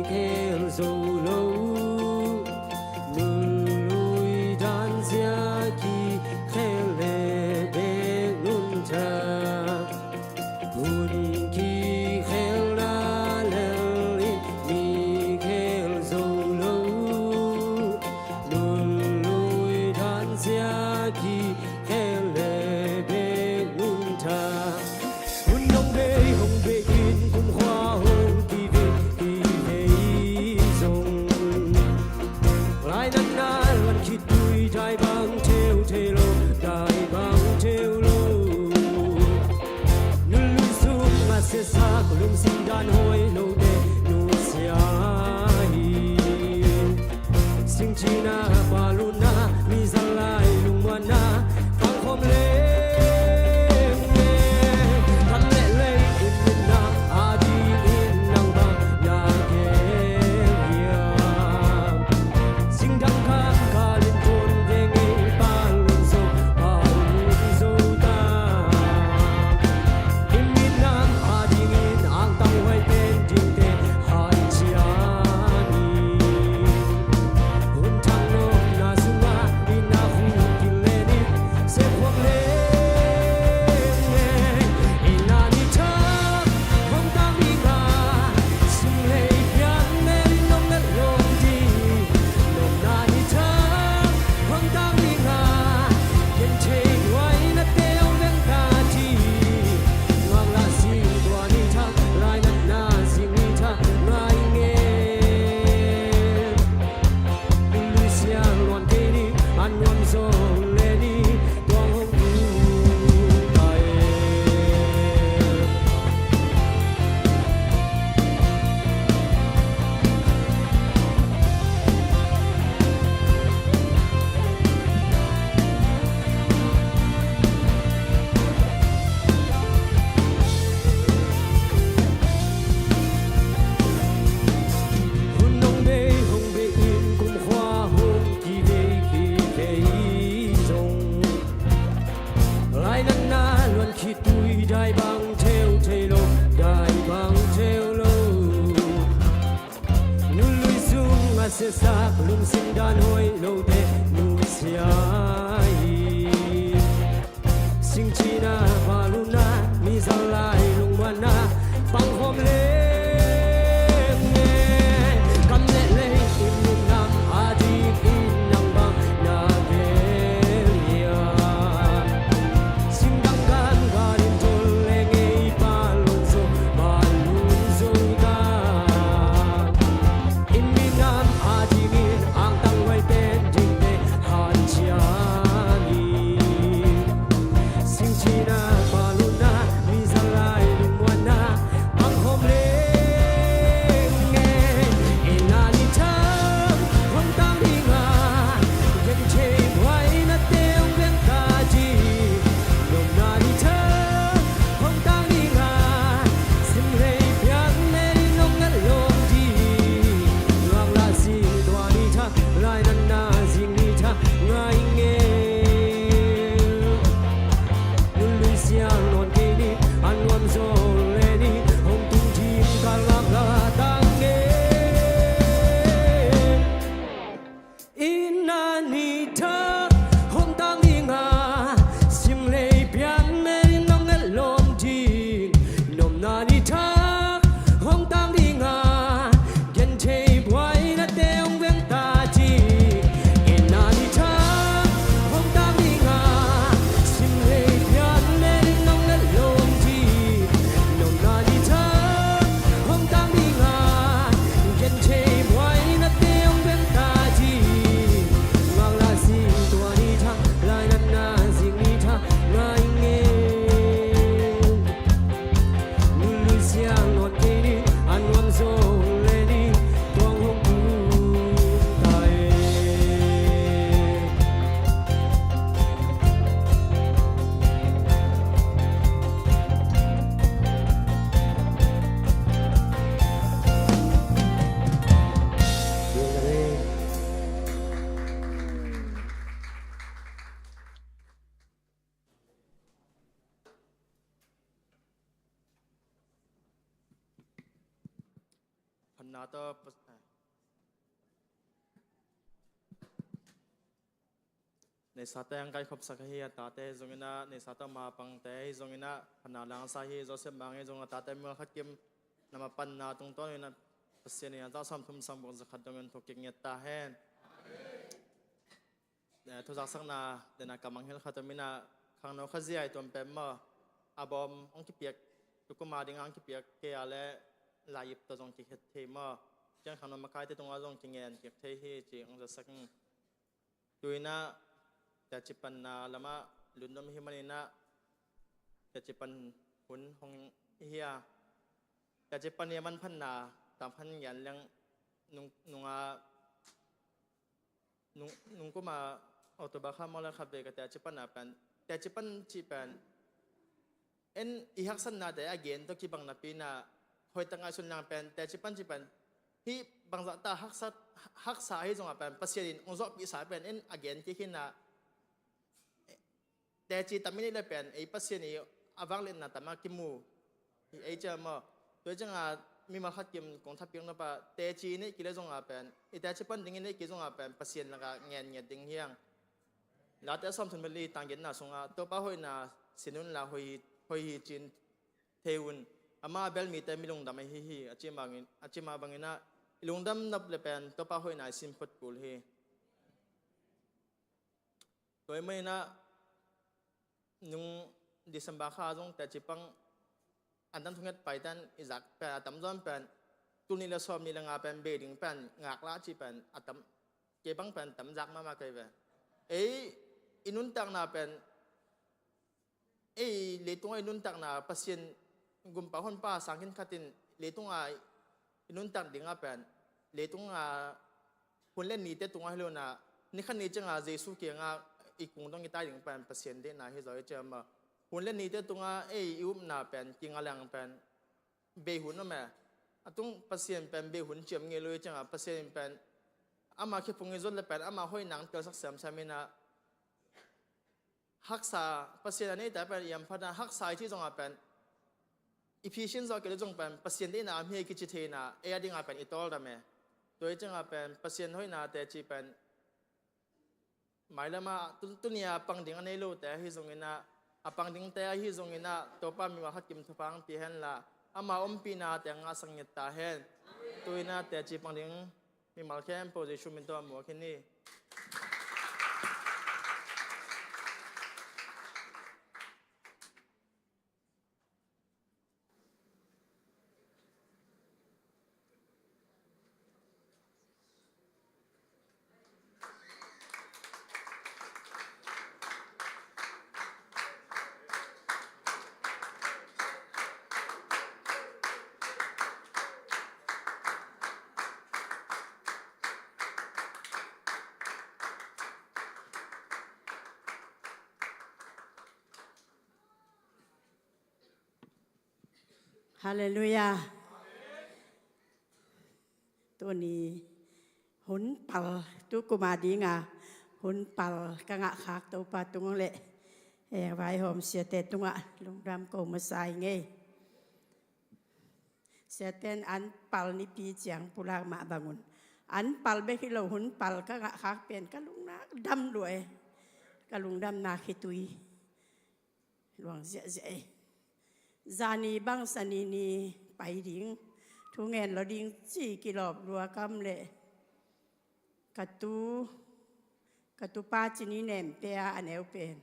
khel zo lo, nunlui danzia kikhel le bek nuntak. Hun kikhelna lel in mi khel zo lo, nunlui danzia kikhel le bek nuntak. Hun hong bei hong bei in kumkhua hong kivei kivei zong, lainatna luan khit tui dai bang theu thei lo, dai bang theu lo. Nunlui sung a siasak lungsim dan hoih lote nusia hi. Singcina paluna mi zalai lungmuanna pangkhawm leng. Kam leh lei in minam adingin nang bang na gel hiam? Singdang kam kalin tun veng ei, palun zo, palun zo ta. I minam adingin angtang huai pen dingte hanciam hi. Hun thak nopna sungah i na hu kile ni, sephuak leng. I na ni thak hong tang i nga, sum lei pian lei nong nat lom di. Nopna ni thak hong tang i nga, ken thei huai na teu leng ta di. Ngaklah zing tua ni thak, lainatna zing ni thak ngai nge. Lui siang luan kei ni, an nuam zo le ni, tuang hong tu ta e. Hun hong bei hong bei in kumkhua hong kivei kivei zong, lainatna luan khit tui dai bang theu thei lo, dai bang theu lo. Nunlui sung a siasak lungsim dan hoih lote nusia hi. Singcina paluna mi zalai lungmuanna pangkhawm leng. Kam leh lei in minam adingin nang bang na gel hiam? Singdang kam kalin tun leng ei, palun zo, palun zo ta. I minam adingin angtang huai pen dingte hanciam hi. Singcina paluna mi zalai lungmuanna pangkhawm leng. Neisa tawh neisa tawh ang kaikhopsak ahi a tate hi zongin ah, neisa tawh mapangte hi zongin ah, phatna langsa hi. Joseph Mang hi zong a tate mimal khat kim na mapanna tungtawn in ah Pasian in a za sawmthum sangbuk zakhat dongin thuk kik ngiat ta hen. Eh, thuzaksakna dena kamang hel khat om in ah, khangno khat zia i tuam pen maw, a bawm hong kipiak, tukum a ding hong kipiak kei a le laiyip tawh zong kikhet thei maw, ciang khangno makaite tungah zong kingen kik thei hi ci hong zasak. Tu in ah teci panna lamah lungdam hi man in ah, teci pan hun hong hi a, teci pan i a manphatna tam khan ngian leng nung, nunga nung, nungkuma October kha maw le khat vei ka teci panna pen, teci pan cih pen en i haksatnate a gen tawh kibang napi in ah, hoih tak ngaihsun lang pen teci pan cih pen hih bangzah ta haksa, haksa ahi zongah pen Pasian in hong zawhpihsa pen en a gen kik hi in ah, teci tam i neih le pen ei Pasian i a vangliatna tam a kimu hi ei ciang maw. Tua ciangah mimal khat kim kong thapiak nop ah, teci i neih kei le zongah pen, i teci pan ding i neih kei zongah pen Pasian lakah ngen ngiat ding hi hang. Late sawmthum le li tang giatna sungah, Topa hoihna sin unla hoih hi, hoih hi ci-in thei un. Amah a bel mite mi lungdam ahi hi, a ci mah bangin, a ci mah bangin ah i lungdam nop le pen Topa hoihna i sin phot kul hi. Tua ahih manin ah nung December kha zong teci pan an dang thunget paitan i zak pen a tamzaw in pen tul nih le sawmnih le nga pen bei ding pen ngaklah cih pen a tam, kei bang pen tam zak mahmah kei ve. Ei i nuntakna pen, ei leitungah i nuntakna Pasian gumpa honpa sang khin khat in leitungah i nuntak dingah pen, leitungah hun le nite tungah hi lo in ah, ni khat ni ciangah Jesu kiangah i kung dong i tai ding pen Pasian deihna hi zaw i ciam a. Hun le nite tungah ei i upna pen kinga leng pen bei hun om e. A tung Pasian pen bei hun ciam ngei lo i ciangah, Pasian pen ama khephung i zot le pen ama hoih nang telsak semsem in ah, haksa, Pasian a neite pen i hamphatna haksa i cih zongah pen, i phisin zawh kei le zong pen Pasian deihna om hi kici thei in ah, ei a dingah pen i tawldam e. Tua i ciangah pen Pasian hoihna teci pen mailamah tu, tuni a pang ding a nei lote ahi zongin ah, a pang dingte ahi zongin ah, Topa mimal khat kim thupha hong pia hen la, ama ompihna te ngahsak ngiat ta hen. Tu in ah teci pang ding mimal khempeuh Jesu min tawh a muak hi ni. Halleluiah. Tuni hun pal, tu kum a dinga hun pal ka ngahkhak Topa tung le, eh, vaihawm siate tungah lungdam ko masa ing ei. Siate in an pal nipi ciang pulak mah bangun, an pal bek hi lo, hun pal ka ngahkhak pen ka lungnak dam lua e. Ka lungdamna khitui luang ziahziah e. Zani bang sani ni pai ding, thu ngen lo ding ci kilawp lua kam le, ka tu, ka tupa cini nem pia a neu pen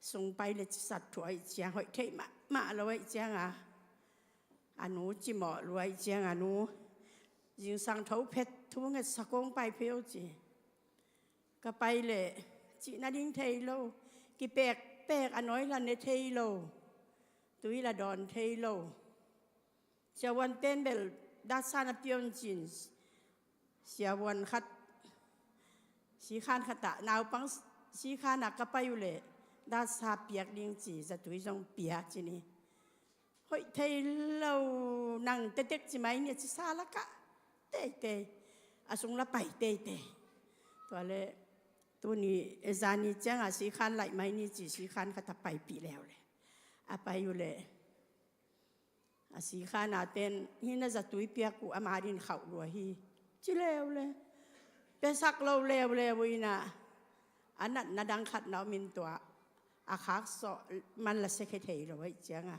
sung pai le cisat thuah ih ciang hoih theih mahmah lo ih cianga, a nu cimawh lua ih cianga, nu, zingsang tho phet thu ngetsa kong pai phei o ci. Ka pai leh cih nading thei lo, kipekpek a nawi la ne thei lo, tui la dawn thei lo. Siavuan pen bel datsa na pia un cin, siavuan khat, sikhan khatah naupang sikhanah ka pai uh leh datsa piak ding ci, zatui zong piak ci ni. Hoih thei lo, nang tetek ci mai ni a ci sa lakah teitei, a sung la pai teitei. Tua le tuni zani ciangah sikhan laih mai ni ci, sikhan khat a paipih leu le, a pai uh le, A sikha nate'n hih na zatui piak uh ama din khauh lua hi, ci leuleu. Piasak lo leuleu uh inah, a natna dang khat na om in tua a khaksuah man la sia khe thei lo ahih cianga,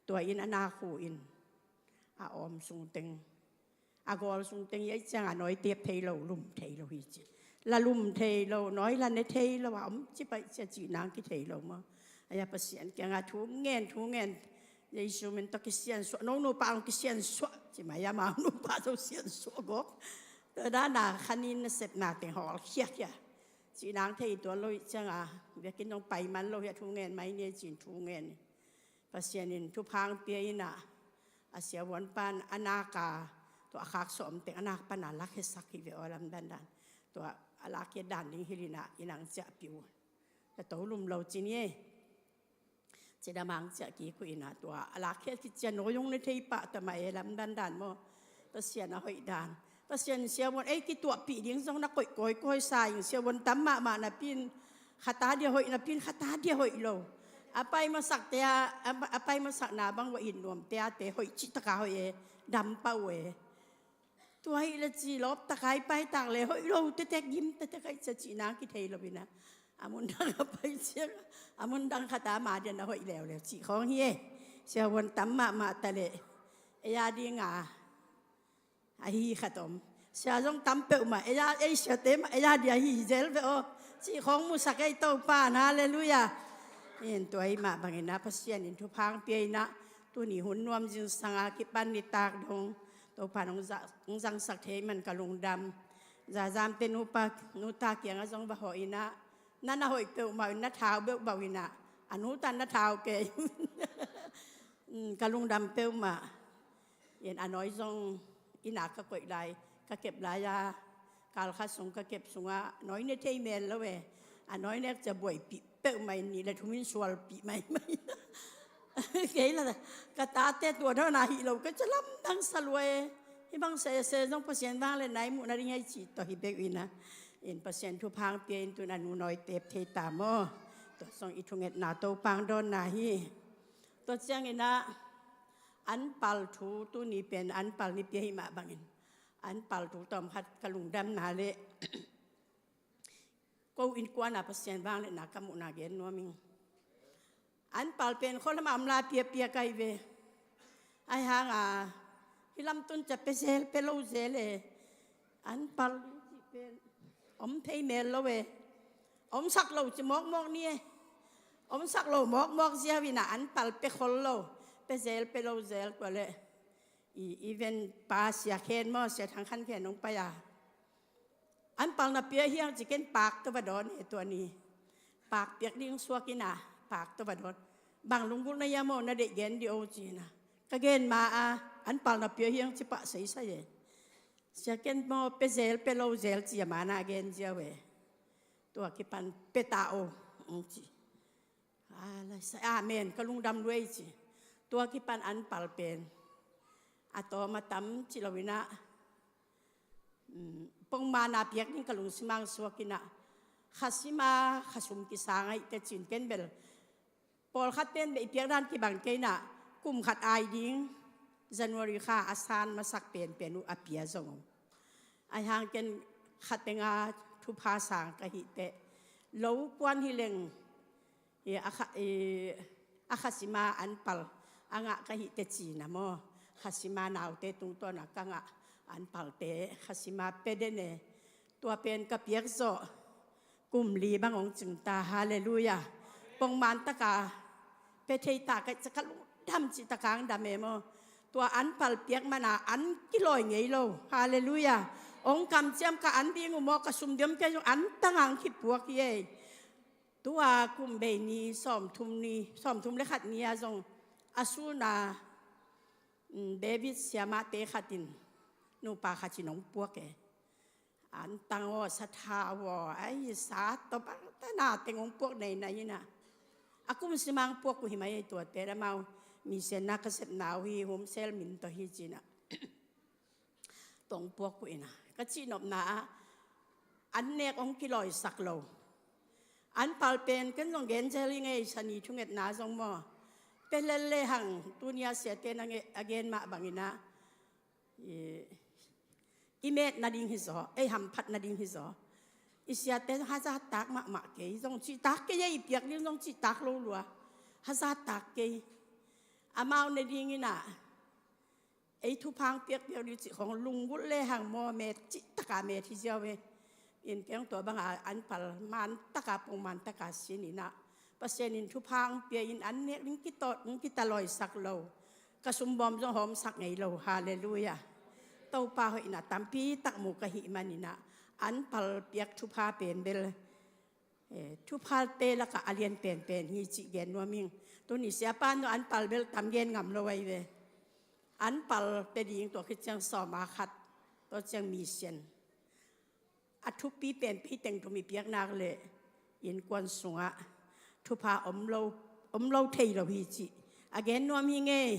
tua in a na khu in a awm sungteng, a gawl sungteng ahih cianga nawi tep thei lo, lum thei lo hi ci. La lum thei lo, nawi la ne thei lo a om cip ahih cia cih nang kithei lo maw. Ahi a, Pasian kiangah thu ngen, thu ngen. Jesu min tawh kisiansuah, no nupa hong kisiansuah ci mai a, amau nupa tawh siansuah gawp. Tua dana khanin nasepna teng hawl khiakhia. Cih nang thei tuan lo ahih cianga, biakinn zong pai man lo hi a, thu ngen mai ni ci-in thu ngen. Pasian in thupha hong pia inah, a siavuan pan a nak a, tua a khaksuah om teng a nak pana lakhiasak hi ve aw, lamdandan. Tua a lakkhiat dan ding hilh inah, i nang ciahpih uh. Ka to lum lo ci ni ei. Cidam hang ciah kik uh inah, tua a lakkhiat khit ciang nawi hong ne thei pah ta mah e, lamdandan maw. Pasian a hoih dan. Pasian siavuan ei kituahpih ding zong na koih kawikawi sa ing, siavuan tam mahmah napi in, khat a dia hoih napi in khat a dia hoih lo. A pai masakte a, a, a pai masakna bang va it nuamte ate hoih cih taka hoih e, dam pah uh e. Tua hi le ci lawp taka i paitak le hoih lo tektek, gim tektek ahih cia cih nang kithei lo inah, a mun dang a pai ciang, a mun dang khat a ama dia na hoih leuleu cih khawng hi e. Siavuan tam mahmah ta leh ei a dinga ahi khat om. Sia zong tam peuhmah, ei a, ei siate mah ei a dia hi zel ve aw, cih khawng musak ei Topa in. Halleluiah. In tua ahih mah bangin ah Pasian in thupha hong pia inah, tuni hun nuam zingsang a kipan nitak dong Topa in hong za-, hong zangsak thei man ka lungdam. Zazamte nupa, nuta kiangah zong va hawh inah, na na hoih peuhmah in na thau beuhbauh inah, a nuta na thau kei. Mm, ka lungdam peuhmah. In a nawi zong inn ah ka koih lai, ka kep lai-a, kal khat sung ka kep sungah nawi ne thei mel lo e. A nawi nek cia buaipih peuhmah in, nih le thum in sualpih maimai. Kei la ka tate tua dawn a hih lo ka cia lamdang sa lua e. Hih bang sese zong Pasian vangliatna i muh nading ahi cih tawh hi bek uh inah. In Pasian thupha hong pia in tu-in a nu nawi tep thei ta maw. Tua zong i thungetna Topa hong dawnna hi. Tua ciangin ah anpal thu, tuni pen anpal ni pia hi mah bangin, anpal thu tawm khat ka lungdamna le ko innkuan ah Pasian vangliatna ka muhna gen nuam ing. Anpal pen khua lam ah om lai piapia ka hi ve. Ahi hang a hih lam tun cia pia zel, pia lo zel e. Anpal cih pen om thei mel lo e. Omsak lo ci mawkmawk ni e. Omsak lo mawkmawk ziau inah anpal pia khol lo, pia zel, pia lo zel. Tua leh i event pa Sia Khen maw, Sia Thang Khan Khen hong pai a, anpal na pia hiang ci, ken paak tawh va dawn e tua ni. Paak piak ding suak inah paak tawh va dawn. Bang lunggulh na hiam aw, na deih gen dih o ci inah, ka gen ma a, anpal na pia hiang ci pah seisai e. Sia, ken maw pia zel, pia lo zel ci a, ma na gen ziau e. Tua kipan pia ta o, hong ci. Amen, ka lungdam lua ei ci. Tua kipan anpal pen a tawm a tam ci lo inah, mm, pongman a piak ding ka lungsim ah hong suak inah, kha sim a kha sum kisang ahih teh ci-in ken bel pawlkhat pen beh i piak dan kibang kei inah, kum khat ai ding January kha a san masak penpen uh a pia zong om. Ahi hang ken kha teng a thupha sang ka hih teh, lo kuan hi leng, i, a kha, i, a kha sim a anpal a ngah ka hih teh ci inah maw, kha sim a naute tungtawn ah ka ngah anpalte kha sim a pia den e. Tua pen ka piak zawh kum li bang hong cing ta. Halleluiah. Pongman taka pia thei ta ka hih ciang ka lungdam cih taka hong dam e maw. Tua anpal piak man a an kilawi ngei lo. Halleluiah. Hong kamciam ka an ding uh maw, ka sum diam kei zong an tang a hong kipuak hi ei. Tua kum bei ni sawmthum ni, sawmthum le khat ni a zong a sun a, mm, David siamahte khat in nupa khat in hong puak e. An tang aw, sa tha aw, ai sa tawh bang tana teng hong puak nei na inah, a kum sim a hong puak uh hi mai ei tuate, amau mi sianna ka sepna uh hi, Home Cell min tawh hi ci inah. Tawh hong puak uh inah, ka cihnopna ah an nek hong kilawisak lo. Anpal pen ken zong gen zel ing ei, sa ni thungetna zong maw, Pelel lehang tunia siate na nge-, a gen mah bangin ah, i, i met nading hi zaw, ei hamphat nading hi zaw. I siate hazat tak mahmah kei, zong cihtak kei, ei piak ding zong cihtak lo lua, hazat tak kei. Amau nadingin ah ei thupha piakpiak ding cih khong lunggulh lehang maw, met cihtak a met hi ziau ve. In keng tua banga an pal mantaka, pung mantaka sin in ah, Pasian in thupha pia in an nek ding kitawt, ding kitaloisak lo. Ka sumbawm zong hawmsak ngei lo. Halleluiah. Topa hoihna tampi tak mu ka hih manin ah, an pal piak thupha pen bel, eh, thuphate lakah a lian penpen hi cih gen nuam ing. Tuni siapa nu an pal bel tam gen ngam lo ahi ve. An pal pia ding tua khit ciang sawm a khat, tua ciang mission. A thupi pen pei teng thum i piak nak leh innkuan sungah thupha om lo, om lo thei lo hi cih a gen nuam hi ngei.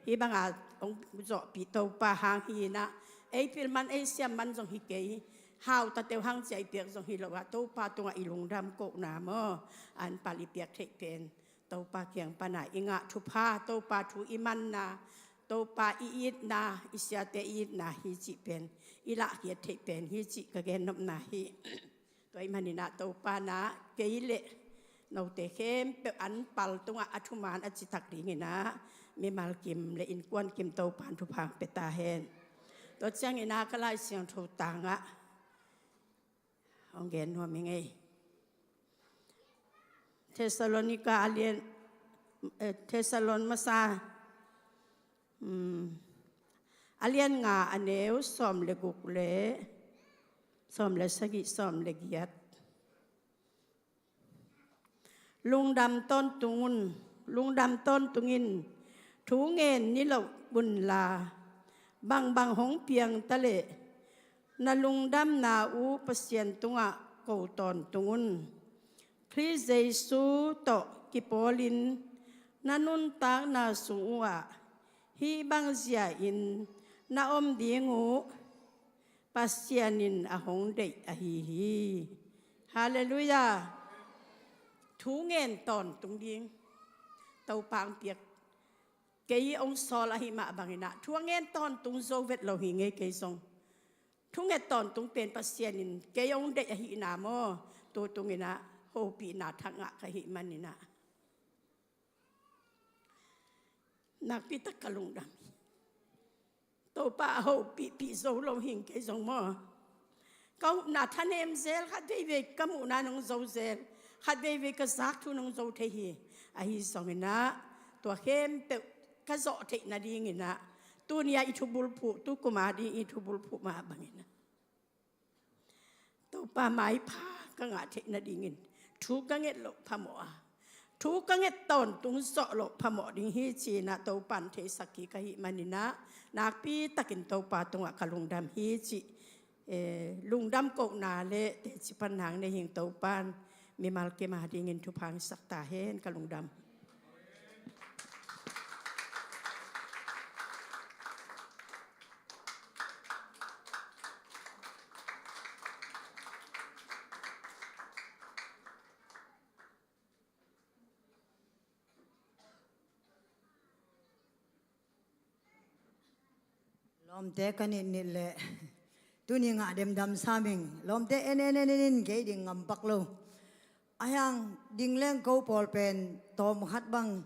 Hih banga hong zawhpih Topa hang hi in ah, ei pil man, ei siam man zong hi kei. Hautateu hang cia i piak zong hi lo ah, Topa tungah i lungdam kohna maw, an pal i piak theih pen Topa kiang pana i ngah thupha, Topa thu i manna, Topa i itna, i siate i itna hi cih pen i lahkhiat theih pen hi cih ka gennopna hi. Tua ahih manin ah Topa na kei leh note khempeuh an pal tungah a thuman a citak dingin ah mimal kim le innkuan kim Topa in thupha pia ta hen. Tua ciangin ah ka Lai Siangtho tangah hong gen nuam hi ngei. Thessalonika a lian, eh, Thessalon masa, um, a lian nga, a neu sawm le guk le sawm le sagih, sawm le giat. Lungdam tawntung un, lungdam tawntung in, thu ngen niloh unla, bangbang hong piang ta leh na lungdamna uh Pasian tungah ko tawntung un. Khrih Jesu tawh kipawlin na nuntakna sung uhah hih bang zia-in na om ding uh Pasian in a hong deih ahi hi. Halleluiah. Thu ngen tawntung ding Topa hong piak. Kei hong sawl ahih mah bangin ah thu a ngen tawntung zo vet lo hi ngei kei zong. Thu nget tawntung pen Pasian in kei hong deih ahihna maw, tu tungin ah hopihna thak ngah ka hih manin ah nakpi tak ka lungdam hi. Topa a hopihpih zo lo hing kei zong maw. Ka upna thanem zel, khat veivei ka muhna nong zo zel, khat veivei ka zak thu nong zo thei hi. Ahi zongin ah tua khempeuh ka zawh theih nadingin ah tuni-a i thubulphuh, tu kum a ding i thubulphuh mah bangin ah Topa maipha ka ngah theih nadingin thu ka nget loh phamawh a, thu ka nget tawntung zawh loh phamawh ding hi ci-in ah Topa in theisak kik ahih manin ah nakpi takin Topa tungah ka lungdam hi cih, eh, lungdam kohna le teci panna nei hing. Topa in mimal kim a dingin thupha hong sak ta hen. Ka lungdam. Lawmte ka nitnit leh tuni ngah demdam sam ing. Lawmte en en en en in kei ding ngam pak lo. Ahi hang ding leng ko pawl pen tawm khat bang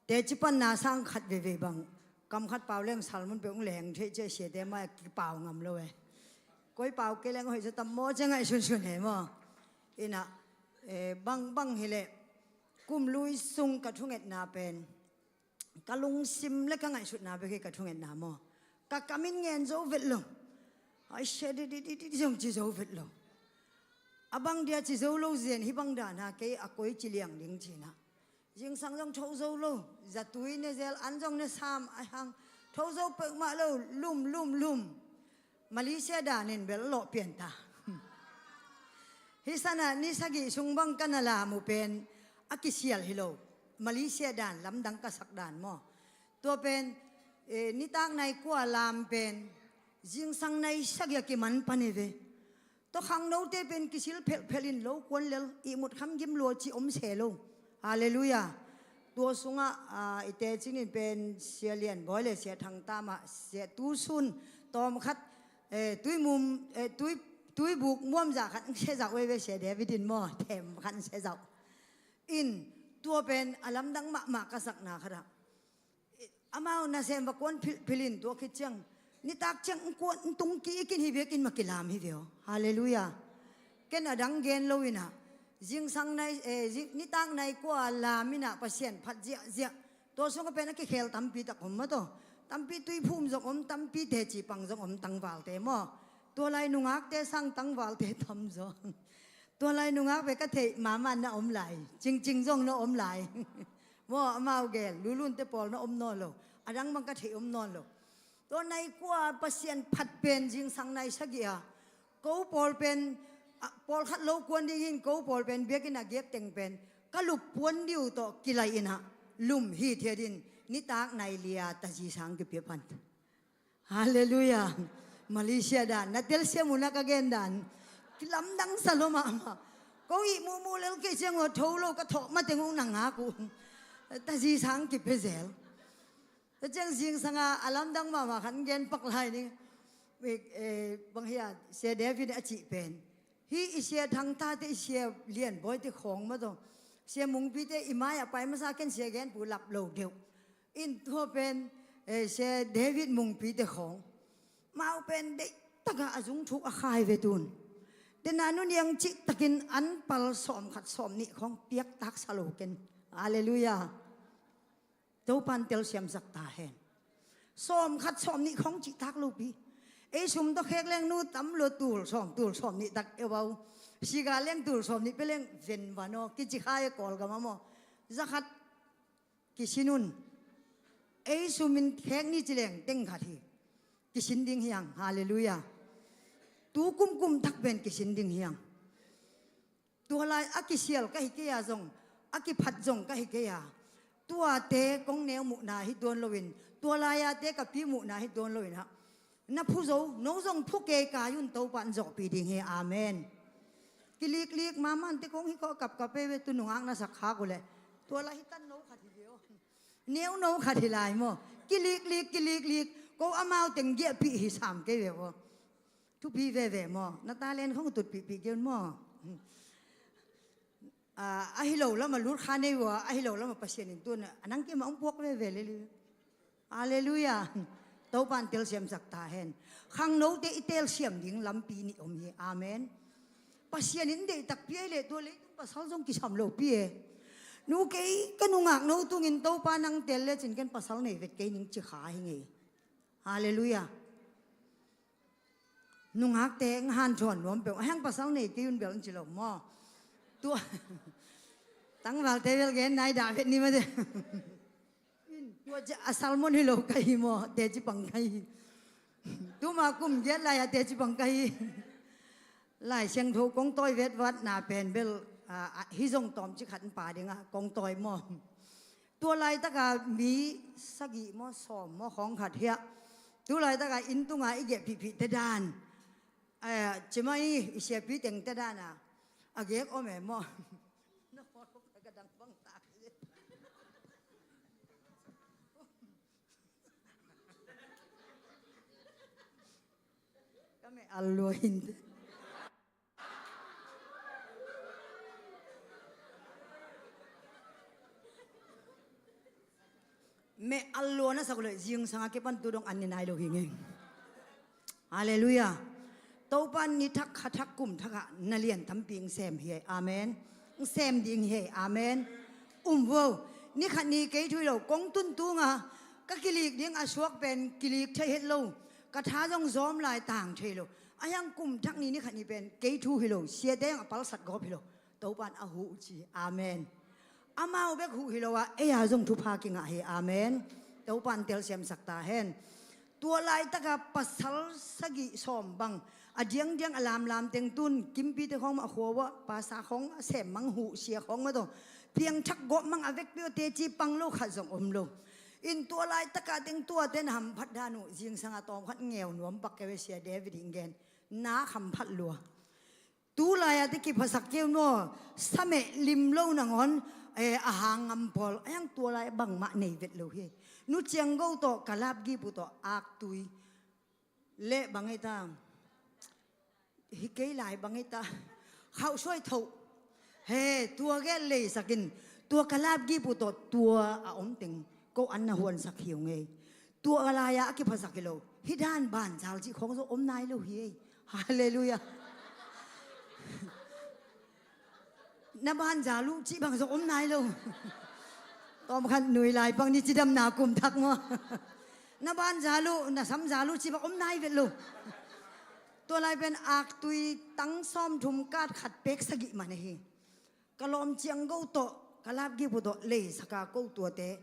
teci panna sang khat veivei bang kam khat pau leng salmun peuh hong leng thei cia siate mai kipau ngam lo e. Koi pau kei leng hoih zaw tam maw cia ngaihsunsun he maw. Inah, eh, bang bang hileh kum lui sung ka thungetna pen ka lungsim le ka ngaihsutna bek hi ka thungetna maw. Ka kam in ngen zo vet lo. Ai sia di di di di zong ci zo vet lo. A bang dia ci zo lo zen hi bang dana kei a koi ci liang ding cina. Zingsang zong tho zo lo. Zatui ne zel an zong ne sam a hang. Tho zo peuhmah lo, lum, lum, lum. Malaysia danin bel lawh pian ta. Hi sana ni sagih sung bang ka na lam uh pen a kisial hi lo. Malaysia dan lamdang ka sak dan maw. Tua pen, eh, nitak nai kua lam pen zingsang nai sagih a kiman pan hi ve. Tua khangnote pen kisil phelhphelh in lo kuan lel ihmut kham gim lua ci om se lo. Halleluiah. Tua sungah, ah, i teci in pen Sia Lian Bawi le Sia Thang Tam ah, Sia Tu Sun tawmkhat, eh, tui mum, eh, tui, tui buk muamzah khat sia zauh veve, Sia David in maw, them khat sia zauh. In, tua pen a lamdang mahmah ka sakna khat ah. Amau nasem va kuan philh, philh in tua khit ciang, nitak ciang in kuan in tung kik in hi biakinn mah kilam hi ve aw. Halleluiah. Ken a dang gen lo in ah, zingsang nai, eh, zing, nitak nai kua lam in ah Pasian phat ziahziah. Tua sungah pen a kikhel tampi tak om mah tawh. Tampi tuiphum zong om, tampi teci pang zong om, tangvalte maw. Tua lai nungakte sang tangvalte tam zong. Tua lai nungak pen ka theih mahmah na om lai. Cingcing zong na om lai. Maw, amau gel, Lulunte pawl na om nawn lo. A dang bang ka theih om nawn lo. Tua nai kua Pasian phat pen zingsang nai sagih a. Ko pawl pen, a, pawlkhat lo kuan ding hi in ko pawl pen biakinn a giak teng pen ka lup puan diu tawh kilai in ah lum hithiat in nitak nai li a tazi sang kipia pan. Halleluiah. Malaysia dan, na telsiam uh na ka gen dan. Kilamdang sa lo mahmah. Ko ih muhmuh lel kei ciang aw tho lo ka thawh mateng uh na ngak uh. Tazi sang kipia zel. Tua ciang zingsang a a lamdang mahmah khat gen pak lai ning. Eh, bang hiam, Sia David a cih pen. Hih i Sia Thang Tate, i Sia Lian Bawite khawng mah tawh. Sia Mungpite i mai-ah pai masa ken Sia Gen Pu lap lo deuh. In tua pen, eh, Sia David Mungpite khawng. Mau pen deihtak a a zung thuk a khai ve tun. Tena nu niang cihtakin an pal sawmkhat sawmnih khawng piaktak sa lo ken. Halleluiah. Topan telsiamsak ta hen. Sawmkhat sawmnih khawng cihtak lopi. Ei sum tawh khek leng nu tam lua tul sawm, tul sawmnih tak e vau. Siga leng tul sawmnih pia leng ven van aw, kici kha e Kawlgam ah maw. Zakhat kisin un. Ei sum in khek ni ci leng teng khat hi. Kisin ding hiang, halleluiah. Tu kumkum thak pen kisin ding hiang. Tua lai a kisial ka hi kei a zong, a kiphat zong ka hi kei a. Tuate kong neu muhna hi tuan loin, tua lai-ate ka pi muhna hi tuan loin ah. Na phu zo, no zong phu kei kai un, Topan zawhpih ding hi, amen. Kiliklik, mamante kong hi kawh kapkap ei ve tu nungak na sak khak uh leh. Tua lai hi tan no khat hi ve aw. Neu no khat hi lai maw. Kiliklik, kiliklik, ko amau teng giahpih hi sam kei ve aw. Thupi veve maw? Na talent khong tutpihpih kei un maw? Ah, ahi lo lamah lut kha nei uh a, ahi lo lamah Pasian in tun a nang kei mah hong puak veve lel hi. Halleluiah. Topan telsiamsak ta hen. Khangnote i telsiam ding lampi nih om hi. Amen. Pasian in deih takpi ahih leh tua leitung pasal zong kisam lopi e. Nu kei ka nungak no tungin Topa nang tel lecin ken pasal nei vet kei ning ci kha hi ngei. Halleluiah. Nungakte hanthawn nuam peuh a, heng pasal nei kei un bel an ci lo maw? Tua tangvalte bel gen nai dah vet ni mate. Tua cia a sermon hi lo ka hi maw, teci pang ka hi. Tuma kum giat lai-a teci pang ka hi. Lai Siangtho kong tawi vetvatna pen bel, a, a, hi zong tawmcik khat in pa dingah kong tawi maw? Tua laitaka mi sagih maw, sawm maw, khawng khat hiah. Tu laitaka inn tunga i gehphihphih te dan. Eh, cima i, i siapi teng te dan a. A gek om e maw? Na phone ka dang bang tak. Ka meh al lua hin. Meh al lua na sak uh leh zingsang a kipan tu dong an ni nai lo hi ngei. Halleluiah. Topa ni thak kha thak kum thakah na lian tampi ng sem hi ei. Amen. Ng sem ding hi ei. Amen. Um vo. Ni khat ni kei thu hi lo kong tun tunga ka kilik ding a suak pen kilik thei het lo. Ka tha zong zawm lai tang thei lo. A hiang kum thak ni ni khat ni pen kei thu hi lo. Siate a palsat gawp hi lo. Topan a huh uh ci. Amen. Amau bek huh hi lo a, ei a zong thupha kingah hi. Amen. Topan telsiamsak ta hen. Tua laitaka pasal sagih sawm bang a diangdiang a lamlam teng tun kimpite khawng mah a khua uah pasa khawng a sem mang huh sia khawng mah tawh piangthak gawp mang a vekpi uh teci pang lo khat zong om lo. In tua laitaka teng tuate na hamphat dan uh zingsang a tawm khat ngeu nuam pak kei ve sia David hing gen. Na hamphat lua. Tu lai-a te kiphasak kei un maw, sameh lim lo nangawn, Eh, a hang ngam pawl a, hiang tua lai bangmah nei vet lo hi. Nu Ciang Go tawh, Ka Lap Gip Uh tawh, aktui le bang hi ta, hi kei lai bang hi ta, khauh suai thoh. He, tua gel leisak in, tua Ka Lap Gip Uh tawh tua a om teng ko an na huansak hi ung ei. Tua lai-a a kiphasak hi lo. Hih dan banzal cih khawng zong om nai lo hi ei. Halleluiah. Na banzal uh cih bang zong om nai lo. Tawmkhat nui lai pang ni, cidamna kum thak maw? Na banzal uh, na samzal uh cih bang om nai vet lo. Tua lai pen aktui tang sawmthum, kat khat pek sagih man ahi. Ka lawm Ciang Go tawh, Ka Lap Gip Uh tawh leisaka ko tuate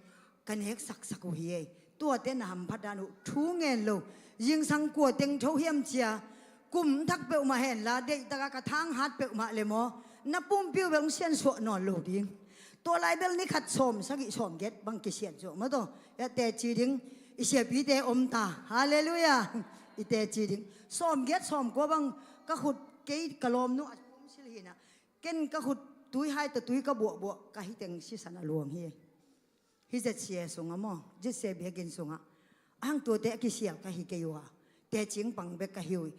ka neksaksak uh hi ei. Tuate na hamphat dan uh thu ngen lo. Zingsang kua teng tho hiam cia, kum thak peuhmah henla, deihtaka ka thang hat peuhmah le maw, na pumpi uh bel hong siansuah nawn lo ding. Tua lai bel ni khat sawm sagih sawm giat bang kisiat zo maw taw. Hiah teci ding i siapite om ta. Halleluiah. I teci ding. Sawm giat sawm kua bang ka khut, kei ka lawmnu a pum sil hi na. Ken ka khut tuihai tawh tui ka buahbuah, ka hi teng sisan a luang hi. Hih Z C A sungah maw, Z C A biakinn sungah a hang tuate a kisial ka hi kei uh a, teci pang bek ka hi uh hi.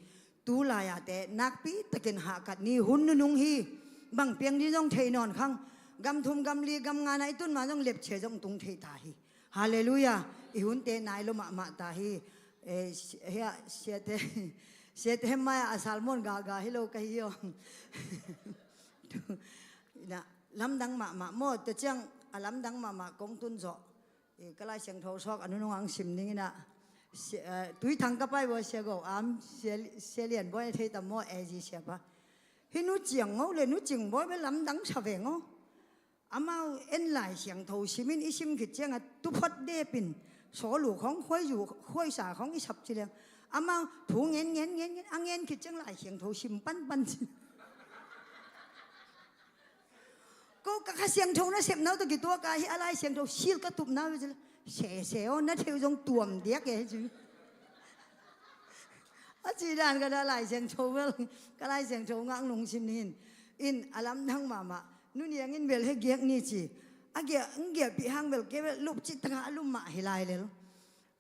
Tu lai-ate nakpi takin hahkat ni, hun nunung hi. Bang piang ding zong thei nawn khang. Gam thum gam li gam nga na i tun ma zong lepcia zong tung thei ta hi. Halleluiah. I hunte nai lo mahmah ta hi. Eh, si-, hia, siate, siate mai-ah a salmon gahgah hi lo ka hi aw. Ina, lamdang mahmah maw, tua ciang a lamdang mahmah kong tun zawh. Eh, ka Lai Siangtho sawk a nunung ang sim ning ina, si-, eh, Tuithang ka pai baw Sia Go Am, Sia, Sia Lian Bawi a thei tam maw, A G Sia pa. Hih Nu Ciang Go le Nu Cing Bawi bel lamdang sa veng aw. Amau en Lai Siangtho simin i sim khit cianga tuphot depin, sawl uh khong, khuaizu, khuaisa khong i sap ci leng, amau thu ngen, ngen, ngen, ngen, a ngen khit ciang Lai Siangtho sim panpan ci. Ko ka Kha Siangtho nasepna uh tawh kituak a, hih a Lai Siangtho sil ka tupna uh ci leng, sese aw, na theih uh zong tuam diak e ci. A ci dan ka da Lai Siangtho bel, ka Lai Siangtho ngak lungsim ning in, in a lamdang mahmah. Nu Niang in bel heh giak ni ci. A giah, a giahpih hang bel kei bel lupcih taka a lum mah hi lai lel.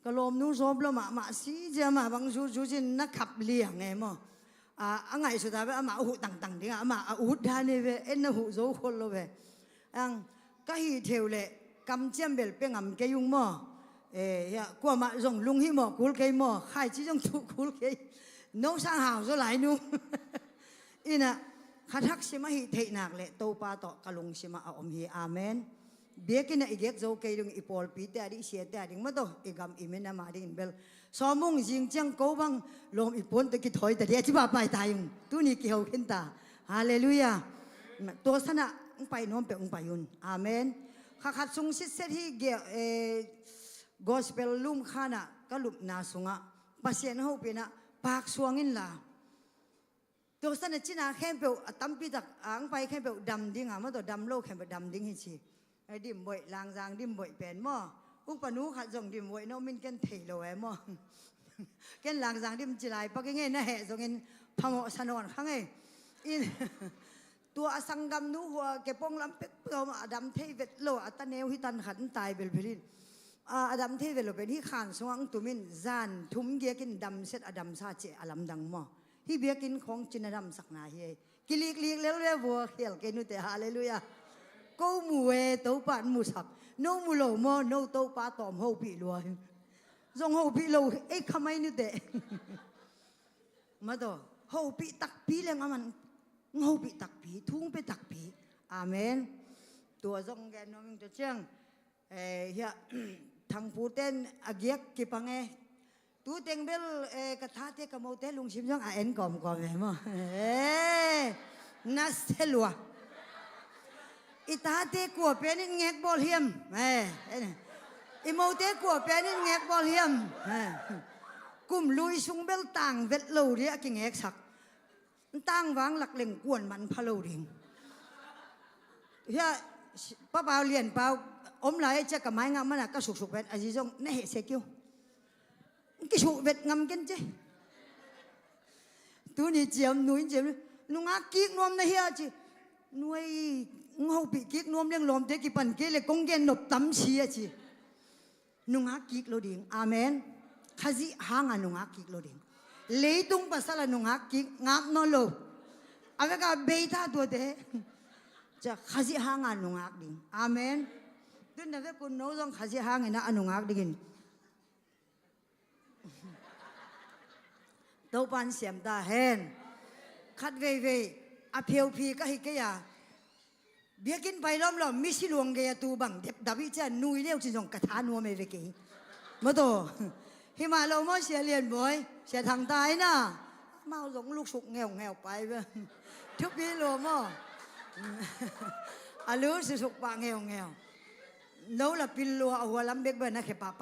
Ka lawmnu zawp lo mahmah si cia, mah bang zuzuzin na khap liang e maw. A, a ngaihsut a bel amah a huh tangtang ding a, amah a ut dan e ve, en na huh zo khol lo ve. Ang, ka hih theu le kamciam bel pia ngam kei ung maw. Eh, hia, kuamah zong lung hih maw, kul kei maw, khaici zong tuh kul kei. No sang hau zaw lai nu. Ina, khat hak sim ahih theih nak le Topa tawh ka lungsimah a om hi. Amen. Biakinn ah i gek zo kei ding, i pawlpite a ding, i siate a ding maw taw, i gam i minam a dingin bel sawm ung, zing ciang ko bang lawm i puan tawh kithawi ta ding a ci pahpai ta ung. Tuni kiho khin ta. Halleluiah. Tua sanah hong pai nuam peuh hong pai un. Amen. Kha khat sung sitset hi ge, eh, gospel lum khanah ka lupna sungah Pasian hopihna pak suang inla, tua sanah cina khempeuh a tampi tak a hong pai khempeuh dam ding a, maw taw, dam lo khempeuh dam ding hi ci. Eh, Dimboih, Langzang Dimboih pen maw, upa nu khat zong Dimboih no min ken thei lo e maw. Ken Langzang Dim ci lai pak i ngei, na heh zongin phamawh sa nawn kha ngei. In, tua a sanggamnu hua kepong lam pekpek a om a, a dam thei vet lo, a taneu hi tan khat in tai belbel in. A, a dam thei vet lo pen hih khan sungah hong tumin zan thum giakin damset a damsa ci a lamdang maw. Hih biakinn khawng cina damsakna hi ei. Kiliklik lel ve vua khial kei nute, halleluiah. Ko mu e, Topa in musak. No mu lo maw, no Topa tawm hopih lua hi. Zong hopih lo ei khamai nute. Maw taw, hopih takpi leng aman hopih takpi, thu hong pia takpi. Amen. Tua zong gen nuam ing tua ciang. Eh, hia, Thangpu ten a giak kipang e. Tu teng bel, eh, ka tate ka mote lungsim zong a en kawmkawm e maw. Eh, na se lua. I tate kua pen in ngek bawl hiam? Eh, eh. I mote kua pen in ngek bawl hiam? Eh. Kum lui sung bel tang vet lo ding a kingeksak. Tangvang lak leng kuan man pha lo ding. Hia, Papau Lianpau om lai cia ka mai ngak mana ka suksuk pen a zi zong na heh se kiu. Kisuk vet ngam ken ce. Tuni ciam nu in ciam, nungak kik nuam na hia ci. Nuai, hong hopih kik nuam leng lawmte kipan kei le kong gen nop tam si a ci. Nungak kik lo ding. Amen. Khazih hanga nungak kik lo ding. Leitung pasal a nungak kik ngap nawn lo. A veka beita tuate. Cia Khazih hanga nungak ding. Amen. Tun na vekun no zong Khazih hangin a nungak dingin Topan siam ta hen. Khat veivei a pheuphik ahi kei a, biakinn pai lawmlawm misi luang gei a tu bang depdap i cia nui leu ci zong ka tha nuam e ve kei. Maw taw. Himah lo maw Sia Lian Bawi, Sia Thang ta ina. Mau zong luksuk ngeungeu pai ve. Thupi lua maw. A lu susuk pah ngeungeu. No la pil lua a hua lam bek ve na khe pah